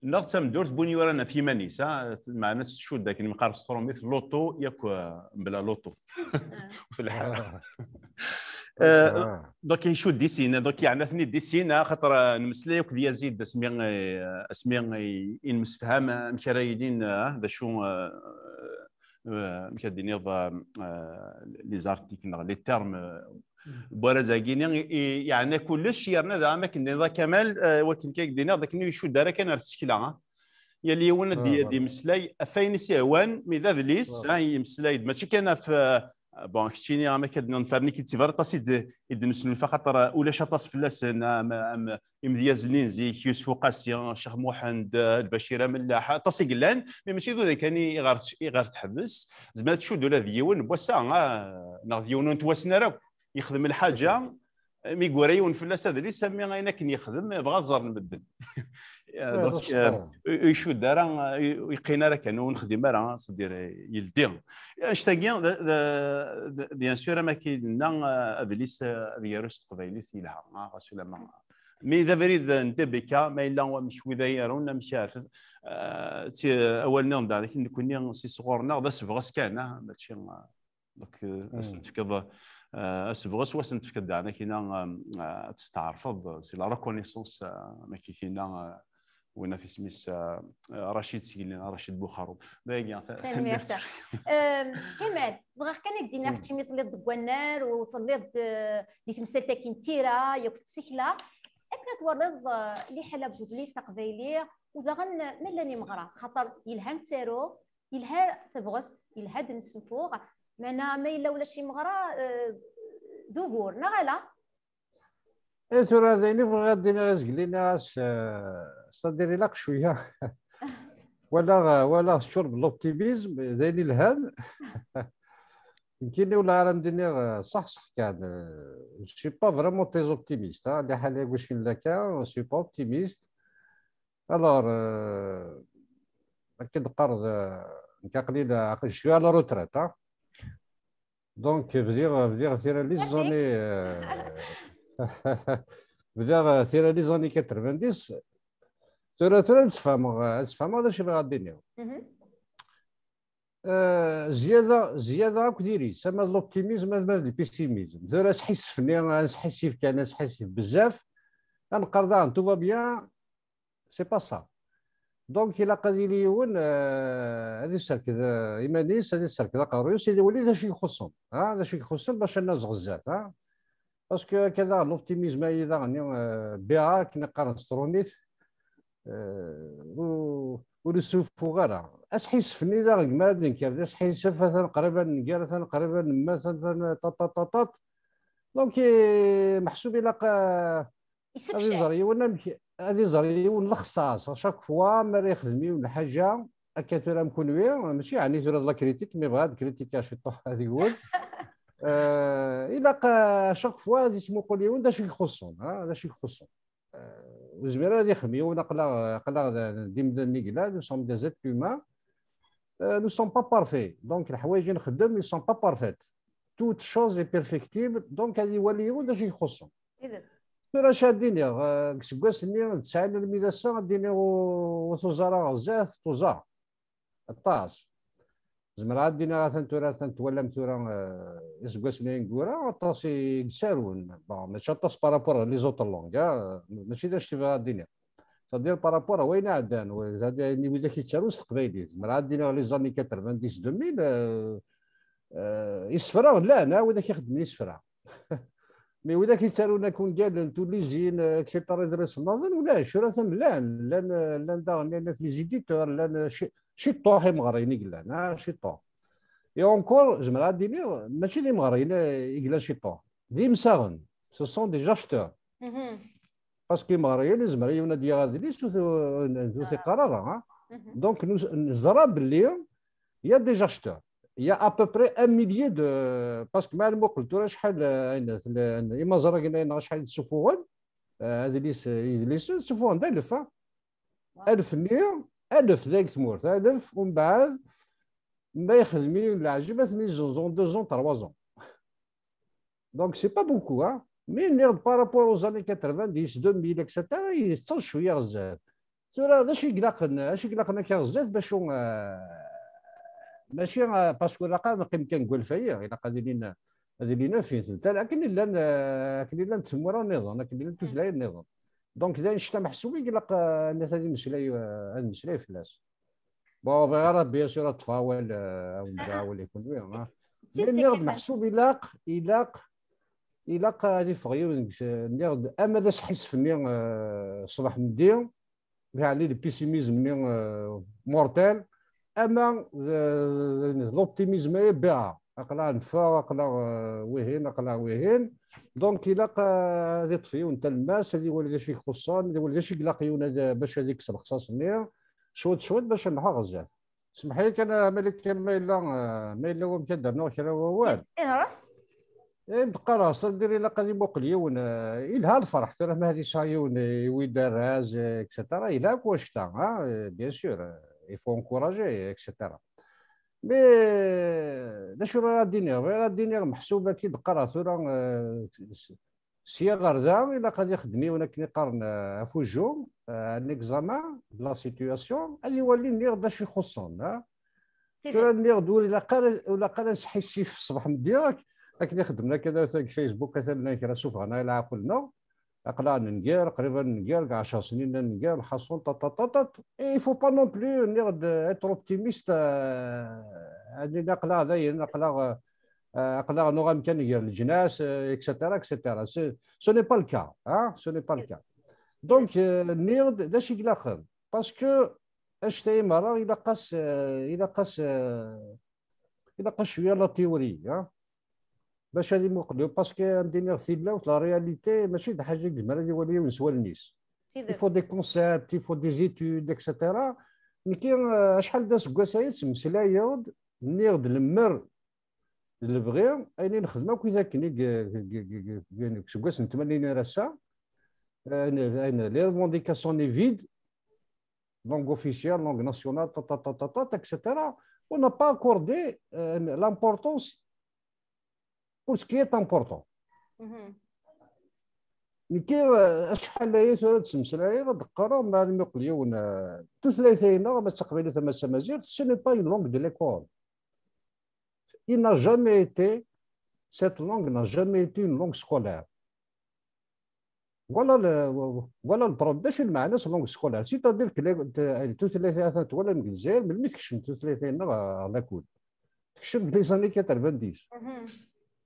neɣ d tameddurt n win yuran ɣef yiman-is, ha? Meɛna tcudd akken mi qqaren s tṛumit, luṭu yakk, eh, mebla luṭu. Ur telḥa ara. Eh, donc, icudd i sin, donc, yeɛna-ten-id i sin, axaṭer, eh, nemmeslay akk d Yazid asmi, eh, asmi i, i nemsefham, eh, amek ara yilin, eh, d acu, eh, eh, amek ad d-tiniḍ, eh, eh, les articles neɣ les termes, eh, n warraz-agi-ni, i, i, yeɛna kullec, yerna daɣen akken d-tiniḍ a Kamal, eh, wakken kan i k-d-iniɣ, d akken ur icudd ara kan ar tsekla, ah. Yal yiwen ad d-, ad d-imeslay ɣef wayen i s-yehwan, mi d adlis, ah, yemmeslay-d, mačči kan ɣef, eh, bon, keččini, am akka d-nniḍ, nefren-ik-id, d tibar aṭas i d-, i d-nesnulfa, xaṭer, eh, ulac aṭas fell-asen, am, am, imedyazen n zik, Yusef Uqasi, Ccix Muḥend, eh, Lbacir Amellaḥ, aṭas i yellan, mais mačči d uday kan i, i ɣer, i ɣer teḥbes, zemreɣ ad tcudd ula d yiwen n wass-a, ah, neɣ d yiwen ur nettwassen ara akk, yexdem lḥaǧa, mi yura yiwen fell-as adlis, am ayen akken yexdem, yebɣa ad ẓren medden. Donc, eh, ur, ur icudd ara, ur, ur yeqqin ara kan, ur nexdim ara, c'est-à-dire, yeldi. Annect-agi, d, d, d, bien sûr, am akken i d-nenna, eh, adlis, eh, ad yaru s teqbaylit yelha, ah, ɣas ulamma. Mi d abrid n D B K, ma yella wamek wid ay yarun, amek ara t-, eh, ti-, awal-nniḍen daɣen, nekkni si sɣur-nneɣ d asebɣes kan, ah, mačči, eh, donc, eh, ad sen-tefkeḍ, eh, asebɣes, u ad sen-tefkeḍ daɣen akina, eh, ad testeɛrfeḍ, c'est la reconnaissance, eh, am akken i k-yenna, eh, win at isem-is, eh, Racid Sigli, Racid Buxarum. Dagi, ta-, tanemmirt. Em, Kamal, bɣiɣ kan ad d-iniɣ keččini telliḍ deg wannar u telliḍ, eh, di temsalt-agi n tira, yakk d tsekla. Akken ad twaliḍ, eh, liḥala n udlis aqbayli, u daɣen ma llan imeɣra, xaṭer yelha nettaru, yelha tabɣest, yelha ad nessenfuɣ, meɛna ma yella ulac imeɣra, eh, d ugur, neɣ ala? Eh, tura d ayen i bɣiɣ ad d-iniɣ i zgelli-nni, as, eh, c'est-à-dire ilaq cwiya. Walaɣ, walaɣ teččureḍ de l'optimisme, d ayen ilhan. Nekkini ula ara m-d-iniɣ, eh, ṣaḥ, ṣaḥ kan, eh, je suis pas vraiment très optimiste, hein. Liḥala-agi cin laka, je suis pas optimiste. Alors, euh, akken d-qqareḍ, euh, nekk aql-i la, je suis à la retraite, hein. Donc, bdiɣ, bdiɣ tira les années, euh, bdiɣ, euh, tira les années quatre-vingt-dix. Tura, tura ad sfehmeɣ, ad sfehmeɣ d acu i bɣiɣ ad d-iniɣ. Euh, zzyada, zzyada akk diri-s, ama d l'optimisme, ama d le pessimisme. Tura asḥissef-nni, asḥissif kan, asḥissif bezzaf, ad neqqar daɣen, tout va bien, c'est pas ça. Donc, ilaq ad yili yiwen, euh, ad iserked, euh, iman-is, ad iserked aqerruy-is, ad iwali d acu i ixuṣṣen, ha? D acu i ixuṣṣen bac ad nazeɣ zdat, ha? Parce que akka daɣen l'optimisme-agi daɣen, euh, biha akken i qqaren s trunit, euh, ur, ur issufuɣ ara. Asḥissef-nni daɣen, gma ad nenker, d asḥissef, atan qrib ad nenger, atan qrib ad nemmet, atan ṭaṭ, ṭaṭ, ṭaṭ, ṭaṭ. Donc, eh, meḥsub ilaq, eh, ad iẓer yiwen amek, ad iẓer yiwen lexṣaṣ, à chaque fois mi ara yexdem yiwen lḥaǧa, akka tura am kunwi, mačči yeɛni tura d la critique, mais bɣiɣ ad critiquer ciṭuḥ ad iwul. Euh, ilaq, euh, à chaque fois ad ismuqul yiwen d acu i ixuṣṣen, ha, d acu i ixuṣṣen. Euh, Ur zmireɣ ad ixem yiwen, aql-aɣ, aql-aɣ d, d imdanen i yellan, nous sommes des êtres humains. Euh, nous sommes pas parfaits. Donc, leḥwayeǧ i nxeddem, ils sont pas parfaits. Toute chose est perfectible, donc ad iwali yiwen d acu i ixuṣṣen. Tura acu ad d-iniɣ, euh, deg useggas-nni d tesɛin almi d ass-a, ad d-iniɣ ur, ur tuẓar ara ɣer zdat, tuẓar. Aṭas. Zemreɣ ad d-iniɣ atan tura, atan twalam tura, euh, iseggasen-a ineggura, aṭas i yesarun. Bon, mačči aṭas par rapport à les autres langues, ah, mačči d acu i bɣiɣ ad d-iniɣ. C'est-à-dire par rapport à wayen iɛeddan, c'est-à-dire ayen widak yettarun s teqbaylit. Zemreɣ ad d-iniɣ les années quatre-vingt-dix, deux mille, euh, euh, isefra llan, ah, widak ixeddmen isefra. Mais widak yettarun akk ungalen, tulizin, euh, et cetera, iḍrisen-nniḍen, ulac, ur atan llan, llan, euh, llan daɣen, llan les éditeurs, llan, euh, ci-, ciṭuḥ imeɣriyen i yellan, ah, ciṭuḥ. Et encore, zemreɣ ad d-iniɣ, mačči d imeɣriyen, euh, i yellan ciṭuḥ. D imsaɣen, ce sont des acheteurs. Parce que imeɣriyen, izmer yiwen ad d-yaɣ adlis, ur t-, ur t-iqqar ara, ah. Donc, nous, neẓra belli, il y a des acheteurs. Il y a à peu près un millier de, parce que ma nmuqel tura acḥal, euh, ayen, tella, imaẓragen-a neɣ acḥal i d-ssufuɣen, euh, adlis, euh, idlisen, ssufuɣen-d alef, ah. Alef-nni, alef deg tmurt, alef, umbeɛd, ma ixdem yiwen leɛǧeb, ad ten-izzenz en deux ans, trois ans. Donc, c'est pas beaucoup, hein. Mais nniɣ-d par rapport aux années quatre-vingt-dix, deux mille, et cetera, yettaẓ cwiya ɣer zdat. Tura, d acu i ilaqen, acu i ilaqen akka ɣer zdat, bacu, euh, mačči, euh, parce que ilaq ad neqqim kan deg walef-agi, ilaq ad ilin, ad ilin afit, akken i llan, euh, akken i llant tmura nniḍen, akken i llant tutlayin nniḍen. Donc, d annect-a meḥsub i ilaq, euh, ad nmeslay, euh, ad nmeslay fell-as. Bon, bɣiɣ ara, bien sûr, ad ṭṭfeɣ awal, euh, ad wen-ǧǧeɣ awal i kunwi, ah. Mais nniɣ-d meḥsub ilaq, ilaq, ilaq ad iffeɣ yiwen deg s-, nniɣ-d ama d asḥissef-nni, euh, ṣṣbeḥ meddi, yeɛni le pessimisme-nni, euh, mortel, ama d, d l'optimisme, eh, biɛa. Aql-aɣ neffeɣ, aql-aɣ, euh, wihin, aql-aɣ wihin. Donc, ilaq, euh, ad iṭṭef yiwen talemmast, ad iwali d acu i ixuṣṣen, ad iwali d acu i ilaq yiwen ad, bac ad ikkes lexṣaṣ-nni, cwiṭ, cwiṭ, bac ad nruḥ ɣer zdat. Semmeḥ-iyi kan, a Malika, ma yella, eh, ma yella wamek ad d-rnuɣ kra n wawal. Ih, ruḥ. Eh, d-qqareɣ, c'est-à-dire ilaq ad imuqel yiwen, eh, ilha lferḥ, tura ma ad yesɛa yiwen, eh, iwi-d arraz, eh, et cetera. Ilha akk wannect-a, ah, eh, bien sûr, eh, il faut encourager, et cetera. Mais, eh, d acu bɣiɣ ad d-iniɣ? Bɣiɣ ad d-iniɣ meḥsub akka i d-qqareɣ tura, eh, s-, sya ɣer da, ilaq ad ixdem yiwen akken i qqaren, eh, afujju, eh, un examen de la situation, ad iwali nniɣ d acu ixuṣṣen, ah. Tura nniɣ-d ur ilaq ara, ur ilaq ara nesḥissif ṣṣbeḥ meddi, ak-, akken i xeddmen akka deg Facebook, atan llan kra sufɣen ay leɛqel-nneɣ, aql-aɣ nenger, qrib ad nenger, deg ɛecṛ snin ad nenger, lḥaṣun, ṭaṭaṭaṭaṭ. Et il faut pas non plus, nniɣ-d, être optimiste, euh, ad nini aql-aɣ dayen, aql-aɣ, euh, aql-aɣ nuɣ amkan gar leǧnas, euh, et cetera, et cetera. Ce, ce n'est pas le cas, hein, ce n'est pas le cas. Donc, euh, nniɣ-d, d acu i ilaqen? Parce que, anect-agi merra, ilaq-as, euh, ilaq-as, euh, ilaq-as cwiya la théorie, hein. Bac ad imuqel, parce que ad d-iniɣ tilawt, la réalité, mačči d ḥaǧa i yezmer ad iwali yiwen s wallen-is. Il faut des concepts, il faut des études, et cetera. Nekki, euh, acḥal d aseggas aya ttmeslayeɣ-d, nniɣ-d lemmer d lebɣi, ayen i nexdem akk i d akken i, i, i, i, i, seg wass n tmanyin ar ass-a, euh, ayen, ayen, les revendications ni vide, langue officielle, langue nationale, ta, ta, ta, ta, ta, et cetera. On n'a pas accordé, euh, l'importance pour ce qui est important. Nekki, euh, acḥal aya tura d-ttmeslayeɣ, ad d-qqareɣ, ma almi yeqqel yiwen, euh, tutlayt-agi-nneɣ, ama d taqbaylit, ama d tamaziɣt, ce n'est pas une langue de l'école. Il n'a jamais été, cette langue n'a jamais été une langue scolaire. Voilà le, voilà le problème. D acu lmeɛna-s langue scolaire? C'est-à-dire que les, tutlayt-a atan twalam deg Lezzayer, melmi tekcem tutlayt-a-nneɣ ɣer lakul? Tekcem deg les années quatre-vingt-dix.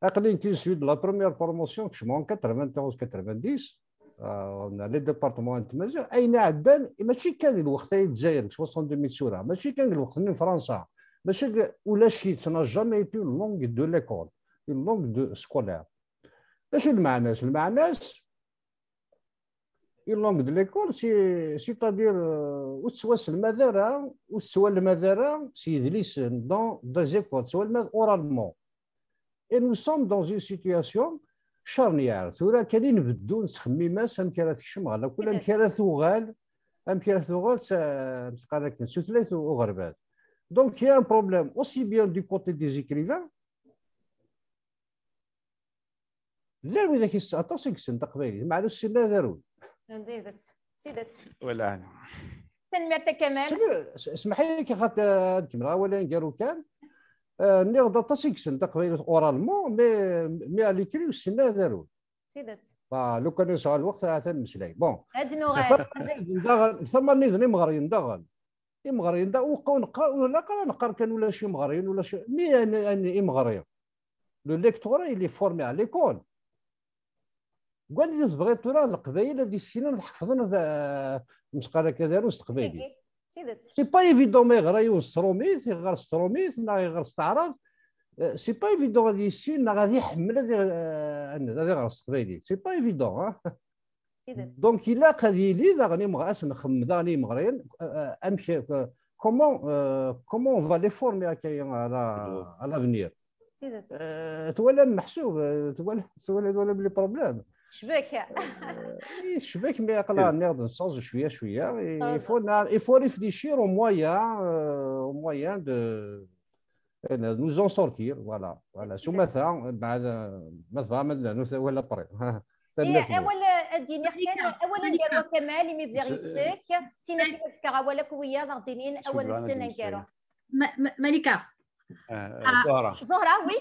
Aql-i nekk issu de la première promotion, kecmeɣ en quatre-vingt-onze quatre-vingt-dix, euh, les départements n tmaziɣt, ayen iɛeddan, mačči kan deg lweqt-agi n Lezzayer, deg soixante-deux mille tura, mačči kan deg lweqt-nni n Fransa, mačči deg, ulac-itt, n'a jamais été une langue de l'école, une langue de, scolaire. D acu lmeɛna-s? Lmeɛna-s, une langue de l'école, c'est, c'est-à-dire, euh, ur tettwaselmad ara, ur tettwalmad ara s yedlisen, dans des écoles, tettwalmad oralement. Et nous sommes dans une situation charnière. Tura kan i nbeddu nettxemmim-as amek ara tekcem ɣer lakul, amek ara tuɣal, amek ara tuɣal s-, s-, akken, s tutlayt u-, uɣerbal. Donc, il y a un problème aussi bien du côté des écrivains, llan widak i s-, aṭas i yessnen taqbaylit, meɛna ur ssinen ad arun. D tidet, d tidet. Wala. Tanemmirt a Kamal. Sel-, s-, smeḥ-iyi kan xaṭi, ad kemmleɣ awal aneggaru kan. Euh, nniɣ-d aṭas i yessnen taqbaylit oralement, mais, mais à l'écrit ur ssinen ad arun. D tidet. Bah, lukan yesɛa lweqt, atan meslay. Bon. Ad nuɣal. Tama nniḍen, tama nniḍen imeɣriyen daɣen. Imeɣriyen da, ur qa-, ur neqqar, ur ilaq ara neqqar kan ulac imeɣriyen, ulac, mais un, un imeɣri. Le lectorat, il est formé à l'école. Deg wanida tebɣiḍ tura Leqbayel ad issinen ad ḥefḍen, ad, eh, mseqqar akka, ad arun s teqbaylit. Tigi, d tidet. C'est pas évident ma yeɣra yiwen s trumit, yeɣra s trumit, neɣ yeɣra s taɛrabt. Eh, c'est pas évident ad yissin, neɣ ad iḥemmel ad iɣ-, eh, ad iɣer s teqbaylit. C'est pas évident, hein. Tidet. Donc, ilaq ad yili daɣen imeɣ-, ad s-nxemmem daɣen i yimeɣriyen, euh, amek, euh, comment, euh, comment on va les former akka à la-, à l'avenir. Tidet. Euh, twalam meḥsub, euh, twalam, twalam, twalam les problèmes. Tecbek. Euh, i tecbek, mais aql-aɣ nniɣ-d nessaẓ cwiya, cwiya. Et il faut, il faut réfléchir aux moyens, euh, aux moyens de, de nous en sortir, voilà. Voilà. S umata, beɛd, ma tebɣam ad nernu awal après. Tanemmirt-nwen. Awal, ad d-iniɣ kan, Malika, awal aneggaru a Kamal, imi bdiɣ yis-k, sin akken ad fkeɣ awal akk wiyaḍ, ad ɣ-d-inin awal-nsen aneggaru. Ma-, ma-, Malika. Euh, ah. Zohra. Zohra, oui.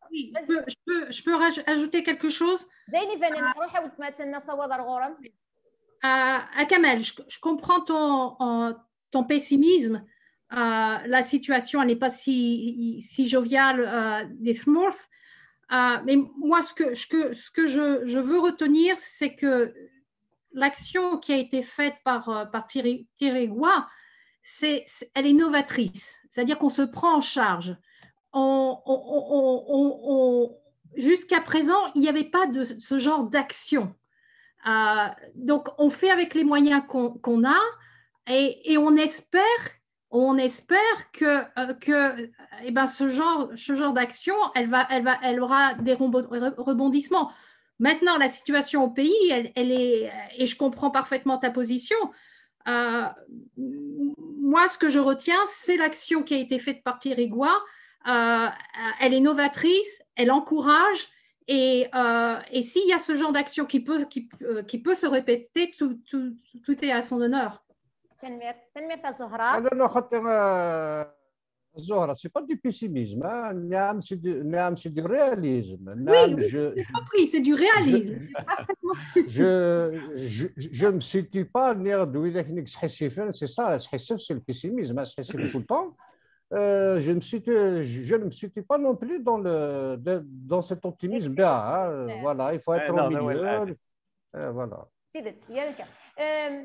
Oui, je peux, je peux, je peux raj-, ajouter quelque chose ? D ayen ibanen, ruḥ a weltma, ad tenna asawaḍ ar ɣur-m. Euh, à Kamal, je, je comprends ton, en, ton pessimisme. Euh, la situation, elle n'est pas si, si joviale, euh, des Tmurt. Euh, mais moi, ce que, ce que, ce que je, je veux retenir, c'est que l'action qui a été faite par, euh, par Thierry, Thierry Goua, c'est, c'est, elle est novatrice. C'est-à-dire qu'on se prend en charge. On, on, on, on, on, jusqu'à présent, il n'y avait pas de ce genre d'action. Euh, donc, on fait avec les moyens qu'on, qu'on a et, et on espère, on espère que, euh, que, eh ben, ce genre, ce genre d'action, elle va, elle va, elle aura des rembo-, re-, rebondissements. Maintenant, la situation au pays, elle, elle est, et je comprends parfaitement ta position. Euh, moi, ce que je retiens, c'est l'action qui a été faite par Thierry Goua. Euh, elle est novatrice, elle encourage, et, euh, et s'il y a ce genre d'action qui peut, qui, euh, qui peut se répéter, tout, tout, tout est à son honneur. Tanemmirt, tanemmirt a Zohra. Ah, non, non, xaṭi, euh, Zohra, c'est pas du pessimisme, hein. Naam, c'est du, naam, c'est du réalisme. Oui, naam, oui, je, j'ai compris, c'est du réalisme. Je, c'est parfaitement ce que je, je, je me situe pas, nniɣ-d widak i yesḥissifin, c'est ça, asḥissef, c'est le pessimisme, hein, asḥissef tout le temps. Euh, je me situe, je, je ne me situe pas non plus dans le, de, dans cet optimisme-là, hein. Voilà, il faut être au milieu. Euh, voilà. D tidet, yal kan. Euh,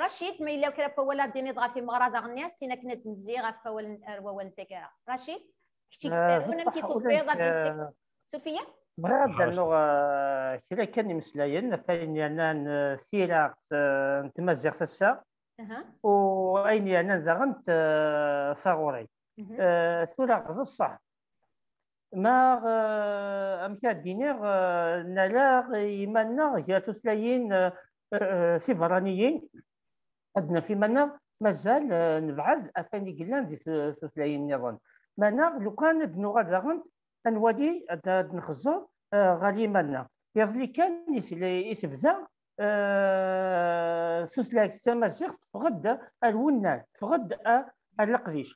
Rachid, ma yella kra n wawal ad d-tiniḍ ɣef imeɣra daɣen-nni, sin akken ad d-nezzi ɣef wawal, ar wawal n taggara. Rachid, kečč i, euh, amek i tufiḍ, ad d-nefk Sofiya? Bɣiɣ ad d-rnuɣ, euh, kra kan imeslayen ɣef wayen yernan, euh, tira, euh, n tmaziɣt ass-a, u ayen yernan daɣen, euh, taɣuri. Euh, tura, d ṣṣeḥ. Ma, euh, amek ad d-iniɣ, euh, nala iman-nneɣ gar tutlayin, euh, euh, tiberraniyin, ad naf iman-nneɣ mazal, euh, nebɛed ɣef wayen i yellan di tu-, tutlayin nniḍen. Meɛna, lukan ad nuɣal daɣen, ad nwali, ad, ad nxeẓẓer, euh, ɣer yiman-nneɣ. Iḍelli kan i tla-, i tebda, euh, tutlayt tamaziɣt teffeɣ-d ar wunnal, teffeɣ-d a-, ar leqdic.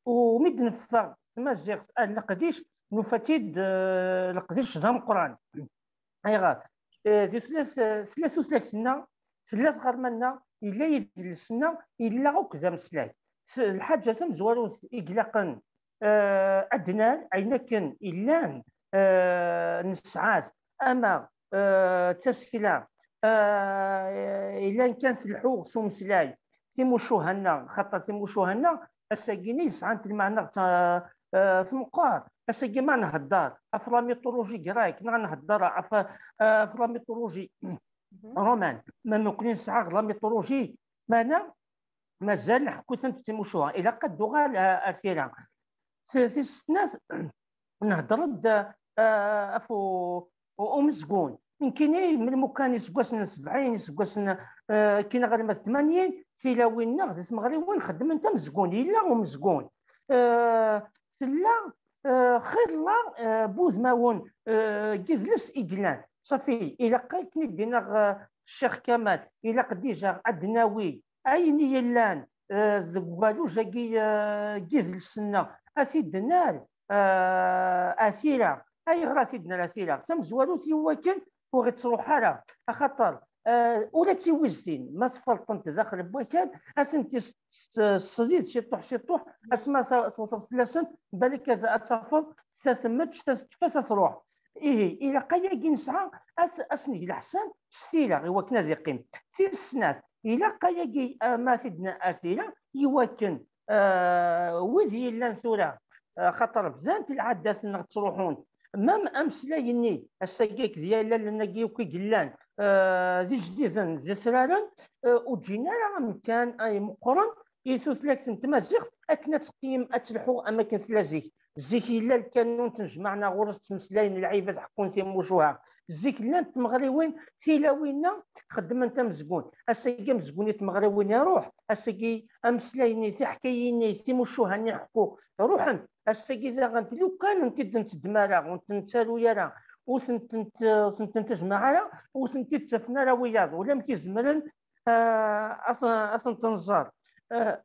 U mi d-neffeɣ tmaziɣt ar leqdic, nufa-tt-id, euh, leqdic d ameqqran. Ayɣer? Eh, di tla-, tla tutlayt-nneɣ, tella tɣerma-nneɣ, yella yidles-nneɣ, yella akk d ameslay. S-, lḥaǧa tamezwarut i ilaqen, eh, ad d-nal, ayen akken illan, eh, nesɛa-t, ama, eh, d tasekla, eh, yellan kan tleḥḥu s umeslay, timucuha-nneɣ, xaṭer timucuha-nneɣ, ass-agi-nni sɛant lmeɛna, eh, tmeqqer. Ass-agi ma nhedder ɣef la mythologie grecque, neɣ nhedder ɣef, eh, ɣef la mythologie romaine, ma nekkni nesɛa la mythologie, meɛna mazal nḥekku-tent d timucuha. Ilaq ad d-tuɣal, eh, ar tira. S-, tis snat, nhedder-d, eh, ɣef u-, u- umezgun. Nekkini melmi kan iseggasen n sebɛin, iseggasen, eh, kkin ɣer ma d tmanyin, tilawin-nneɣ di tmeɣriwin xeddment amezgun, yella umezgun. Eh, tella, eh, xilla, eh, n wudmawen, eh, n yidles i yellan. Ṣafi, ilaq akken i d-yenna, eh, Ccix Kamal, ilaq déjà ad d-nawi ayen i yellan, eh, deg ugerruj-agi, eh, n yidles-nneɣ, ad t-id-nerr, eh, asira. Ayɣer ad t-id-nerr asira? Tamezwarut i wakken ur ɣ-ittruḥ ara, axaṭer, eh, ula d tiwiztin, ma sfelṭent daxel n wakal, ad tent-issdid ciṭuḥ ciṭuḥ, asma ta-, tewteḍ fell-asent, balak ad, ad tafeḍ ta temmečč, ta tekfa, ta truḥ. Ihi, ilaq ayagi nesɛa, ad, ad s-neg leḥsan s tira i wakken ad iqqim. Tis snat, ilaq ayagi, eh, ma t-id-nerr ar tira, i wakken, eh, wid yellan tura, eh, xaṭer bdant lɛaddat-nneɣ ttruḥunt, même ameslay-nni, ass-agi akked yallalen-agi akk i yellan, eh, d ijdiden d itraren, eh, ur ǧǧin ara amkan ay meqqren i tutlayt n tmaziɣt akken ad teqqim, ad telḥu am akken tella zik. Zik yella lkanun, ttnejmaɛen ɣur-s, ttmeslayen lɛibad, ḥekkun timucuha. Zik llant tmeɣriwin, tilawin-a xeddment amezgun. Ass-agi amezgun i tmeɣriwin iruḥ, ass-agi ameslay-nni, tiḥkayin-nni, timucuha-nni ḥku, ruḥent. Ass-agi daɣen lukan ur tent-id-nteddem ara, ur tent-nettaru ara, ur tent-, ur tent-, ur tent-nejmeɛ ara, ur tent-id-ttafen ara wiyaḍ, ulamek i zemren, eh, ad ten-, ad tent-nẓer. Eh,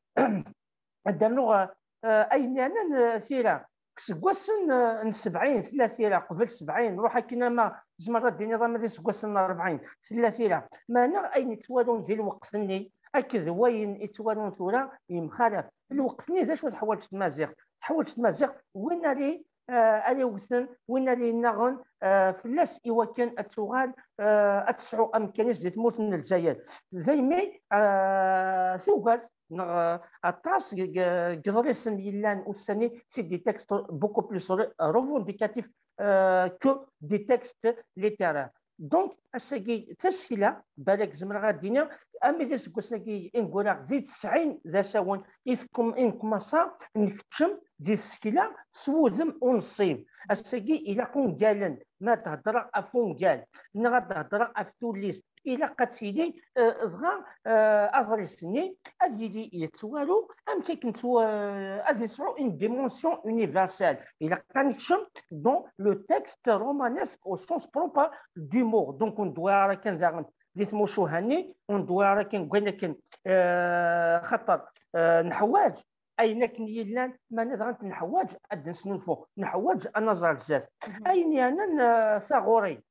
ad d-rnuɣ, eh, ayen yeɛnan, eh, tira. Seg wassen, eh, n sebɛin, tella tira, qbel sebɛin, ruḥ akken ama tzemreḍ ad d-tiniḍ ama d iseggasen n rebɛin, tella tira. Meɛna ayen yettwarun di lweqt-nni akked wayen yettwarun tura yemxalaf. Lweqt-nni d acu teḥwaǧ tmaziɣt? Teḥwaǧ tmaziɣt win ara, eh, ara iwten, win ara yennaɣen, eh, fell-as i wakken ad tuɣal, eh, ad tesɛu amkan-is di tmurt n Lezzayer. Daymi, eh, tugar neɣ, eh, aṭas deg, deg iḍrisen yellan ussan-nni, c'est des textes beaucoup plus re-, revendicatifs, euh, que des textes littéraires. Donc, ass-agi d tasekla, balak zemreɣ ad d-iniɣ, armi d aseggas-agi ineggura di tesɛin d asawen i tkum-, i nekmaṣa, nekcem di tsekla s wudem uneṣṣib. Ass-agi ilaq ungalen, ma d-hedreɣ ɣef ungal, neɣ ad d-hedreɣ ɣef tullist, ilaq ad tili, eh, dɣa, eh, aḍris-nni ad yili yettwaru amek akken ttwa-, ad yesɛu une dimension universelle. Ilaq ad nekcem dans le texte romanesque au sens propre du mot. Donc, ur nedwi ara kan daɣen di tmucuha-nni, ur nedwi ara kan deg wayen akken, eh, xaṭer, eh, neḥwaǧ ayen akken yellan, meɛna daɣen neḥwaǧ ad d-nesnulfu, neḥwaǧ ad naẓ ar zdat. Ayen yeɛnan, eh, taɣuri,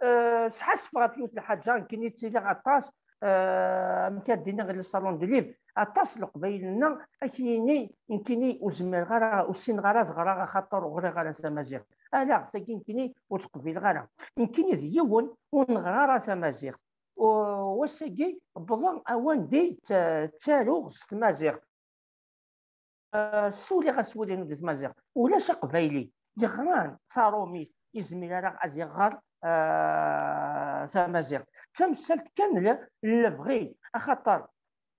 Eh, sḥassfeɣ ɣef yiwet n lḥaǧa, nekkini ttiliɣ aṭas, eh, amek ad d-iniɣ, le salon du livre, aṭas n Leqbayel-nneɣ, ad k-yini, nekkini ur zmireɣ ara, ur ssineɣ ara ad ɣreɣ, axaṭer ur ɣriɣ ara tamaziɣt. Ala, tagi nekkini ur tt-qbileɣ ara. Nekkini d yiwen ur neɣri ara tamaziɣt. U wass-agi wwḍeɣ ar wanda i tt-, ttaruɣ s tmaziɣt. Eh, suliɣ aswir-inu di tmaziɣt. Ulac aqbayli yeɣran s arumit izmir ara ad iɣer, eh, tamaziɣt. D tamsalt kan n, n lebɣi, axaṭer,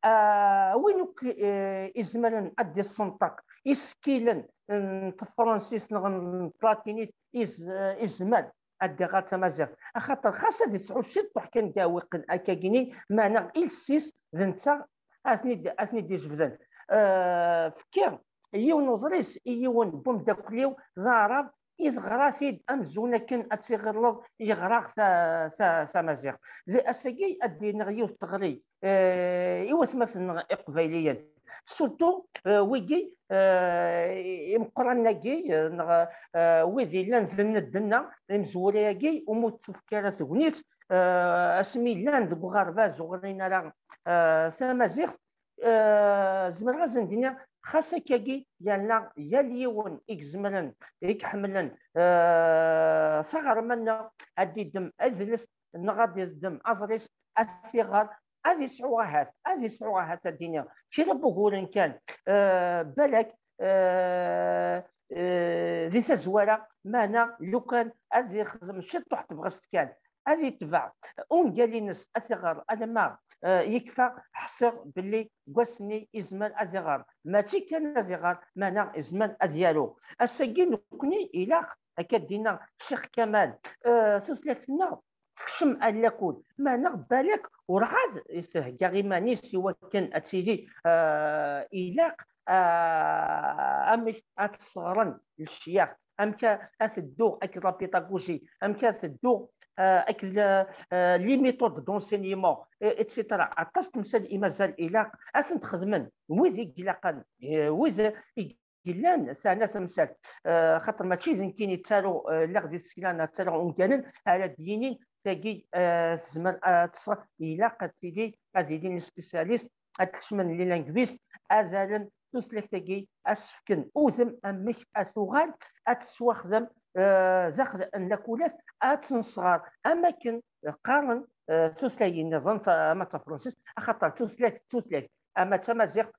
eh, win akk, eh, izemren ad d-issenṭeq isekkilen n tefransist neɣ n tlatinit, iz-, eh, izmer ad d-iɣer tamaziɣt. Axaṭer xas ad isɛu ciṭuḥ kan n yiɛewwiqen akkagini, meɛna iles-is d netta ad ten-id-, ad ten-id-ijebden. Eh, fkiɣ yiwen uḍris i yiwen n wemdakel-iw d aɛrab, i teɣra-t-id amzun akken ad tiɣilleḍ yeɣra ta-, ta-, tamaziɣt. Di ass-agi ad d-iniɣ yiwet teɣri, eh, i watmaten-nneɣ iqbayliyen. Surtout, eh, wigi, eh, imeqqranen-agi, eh, neɣ, eh, wid yellan d nnedna, imezwura-agi, umi ur ttufk ara tegnit, eh, asmi llan deg uɣerbaz ur ɣrin ara, eh, tamaziɣt, eh, zemreɣ ad sen-d-iniɣ, xas akkagi, yerna yal yiwen i izemren, i iḥemmlen, eh, taɣerma-nneɣ, ad d-iddem adles neɣ ad d-iddem aḍris, ad t-iɣer, ad isɛu ahat, ad isɛu ahat, ad d-iniɣ, kra n wuguren kan, eh, balak, eh, eh, di tazwara, meɛna lukan ad ixdem ciṭuḥ tebɣest kan, ad itbeɛ ungal-ines, ad t-iɣer alamma, eh, yekfa, ḥṣiɣ belli deg wass-nni izmer ad iɣer. Mačči kan ad iɣer, meɛna izmer ad yaru. Ass-agi nekkni ilaq akka d-yenna Ccix Kamal, eh, tutlayt-nneɣ tekcem ar lakul, meɛna balak urɛad thegga iman-is i wakken ad tili, eh, ilaq, eh, amek ad tesɣren lecyax, amek ad teddu akked la pédagogie, amek ad teddu, eh, akked la, eh, les méthodes d'enseignement, eh, et cetera. Aṭas n temsal i mazal ilaq ad tent-xedmen wid i ilaqen, eh, wid i yellan terna temsalt, eh, xaṭer mačči d nekkini ttaruɣ, eh, lliɣ di tsekla neɣ ttaruɣ ungalen ara d-yinin tagi, eh, tezmer ad tesɣer, ilaq ad tili, ad ilin les spécialistes, ad kecmen les linguistes, ad allen tutlayt-agi, ad s-fken udem amek ad tuɣal ad tettwaxdem, eh, daxel n lakulat, ad tt-nesɣer am akken qqaren, eh, tutlayin nniḍen, ta-, ama d tafransist, axaṭer tutlayt d tutlayt, ama d tamaziɣt,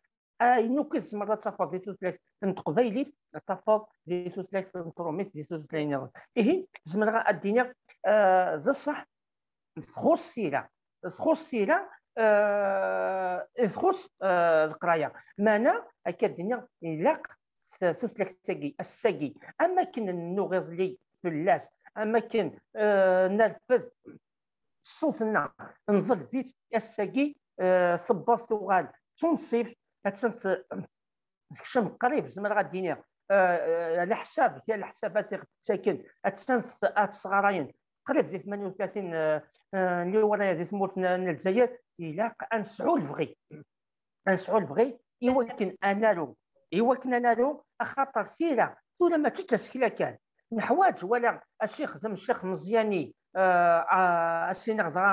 ayen akk i tzemreḍ ad tafeḍ di tutlayt n teqbaylit, ad tafeḍ di tutlayt n trumit, di tutlayin nniḍen. Ihi, zemreɣ ad d-iniɣ, eh, d ṣṣeḥ, txuṣṣ tira, txuṣṣ tira, eh, txuṣṣ, eh, leqraya. Meɛna, akka d-nniɣ, ilaq s-, tutlayt-agi, ass-agi, am akken nennuɣ iḍelli fell-as, am akken, eh, nerfed ṣṣut-nneɣ, nḍelb-itt, ass-agi, eh, tewweḍ tuɣal d tunṣibt, attan s-, tekcem qrib, zemreɣ ad d-iniɣ, eh, eh, leḥsab, kra leḥsabat i ɣ-d-ttaken, attan s-, ad tesɣarayen qrib di tmanya u tlatin, eh, eh, n liwraya di tmurt n, n Lezzayer, ilaq ad nesɛu lebɣi. Ad nesɛu lebɣi i wakken ad naru, i wakken ad naru, axaṭer tira, tura mačči d tasekla kan. Neḥwaǧ, wala acu yexdem Ccix Meẓyani, eh, ah, ad s-iniɣ dɣa,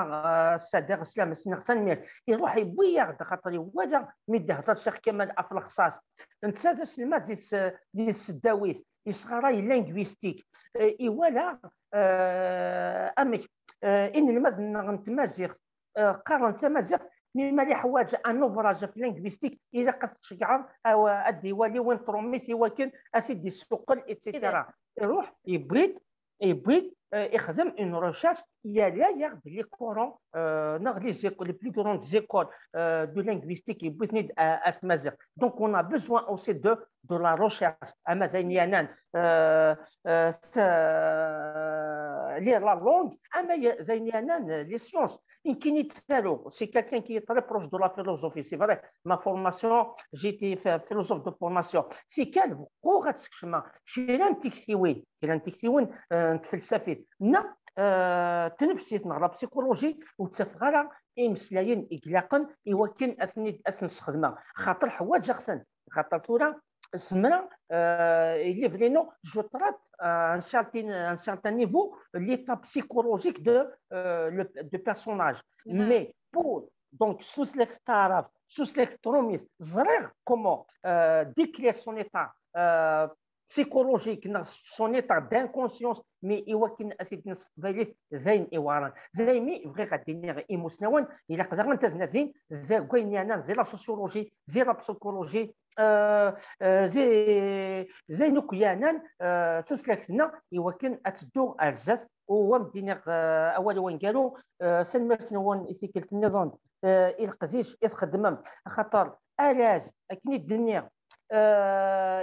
eh, Ssadiq Slam, ad s-iniɣ tanemmirt. Iruḥ yewwi-yaɣ-d, axaṭer iwala mi d-ihder Ccix Kamal ɣef Lexṣaṣ. Netta d aselmad di tes-, di tseddawit, yesɣaray linguistique. Eh, iwala, eh, amek, eh, inelmaden-nneɣ n tmaziɣt, eh, qqaren tamaziɣt, mi ma yeḥwaǧ un ouvrage ɣef linguistique, ilaq ad t-tceggɛeḍ, aw-, ad d-iwali win trumit i wakken ad t-id-issuqqel, et cetera. Iruḥ, yewwi-d, yewwi-d, eh, ixdem une recherche, yerra-yaɣ-d les corons, euh, neɣ les éco-, les plus grandes écoles, euh, de linguistique, yewwi-ten-id, euh, ar tmaziɣt. Donc, on a besoin aussi de, de la recherche. Ama d ayen yeɛnan, euh, euh, t-, euh, lire la langue, ama ye-, d ayen yeɛnan, euh, les sciences. Nekkini ttaruɣ, c'est quelqu'un qui est très proche de la philosophie, c'est vrai. Ma formation, j'ai été ph-, philosophe de formation. Tikkal, bɣiɣ ad skecmeɣ kra n tiktiwin, kra n tiktiwin, euh, n tfelsafit, neɣ, euh, tnefsit, neɣ la psychologie, ur ttafeɣ ara imeslayen i ilaqen i wakken ad ten-id, ad ten-sxedmeɣ. Xaṭer ḥwaǧeɣ-ten. Xaṭer tura, zemreɣ, euh, il est vrai, non, je traite, euh, à un certain, un certain niveau, l'état psychologique de, euh, le, de personnage. Mais pour, donc, s tutlayt taɛrabt, s tutlayt trumit, ẓriɣ comment, euh, décrire son état, euh, psychologique, neɣ son état d'inconscience, mais i wakken ad t-id-nini s teqbaylit, d ayen iweɛren. Daymi bɣiɣ ad d-iniɣ i imusnawen, ilaq daɣen ad nadin deg wayen yeɛnan di la sociologie, di la psychologie, euh, euh, di, d ayen akk yeɛnan, euh, tutlayt-nneɣ, i wakken ad teddu ar zdat. U am d-iniɣ, euh, awal aneggaru, euh, tanemmirt-nwen i tikkelt nniḍen, euh, i leqdic i txeddmem, axaṭer arraz, akken i d-nniɣ, euh,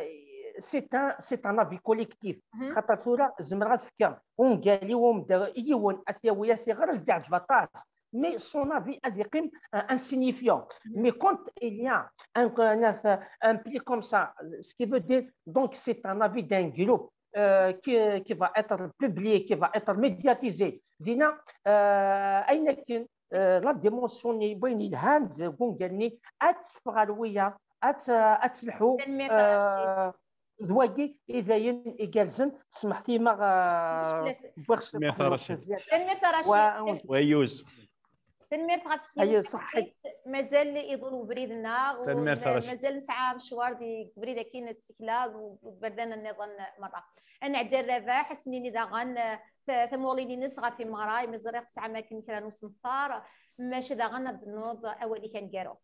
c'est un, c'est un avis collectif. Xaṭer tura zemreɣ ad fkeɣ ungal-iw, umda-, yiwen ad t-yawi, ad t-iɣer, ad s-d-iɛǧeb aṭas. Mais son avis ad yeqqim, euh, insignifiant. Mais quand il y a un, un, un pli comme ça, ce qui veut dire, donc, c'est un avis d'un groupe, euh, qui, qui va être publié, qui va être médiatisé. Dinna, euh, ayen akken, euh, la dimension-nni, wayen yelhan deg ungal-nni, ad teffeɣ ɣer wiyaḍ, ad, ad telḥu, euh, d wagi i d ayen igerrzen. Smeḥt-iyi ma, euh, wwiɣ cwiṭ n lweqt n zzyada. Tanemmirt a Racid. Wa-, Wayyuz. Tanemmirt ɣef tekliwin. Mazal iḍul webrid-nneɣ, u ma-, mazal nesɛa amecwar di webrid akin n tsekla d u-, d iberdan nniḍen merra. Ad nɛeddi ar Rabaḥ, ad s-nini daɣen, eh, ta-, tamuɣli-ines ɣef imeɣra, imi ẓriɣ tesɛam akken kra n usenfar, maca daɣen ad d-tennuḍ awal-ik aneggaru.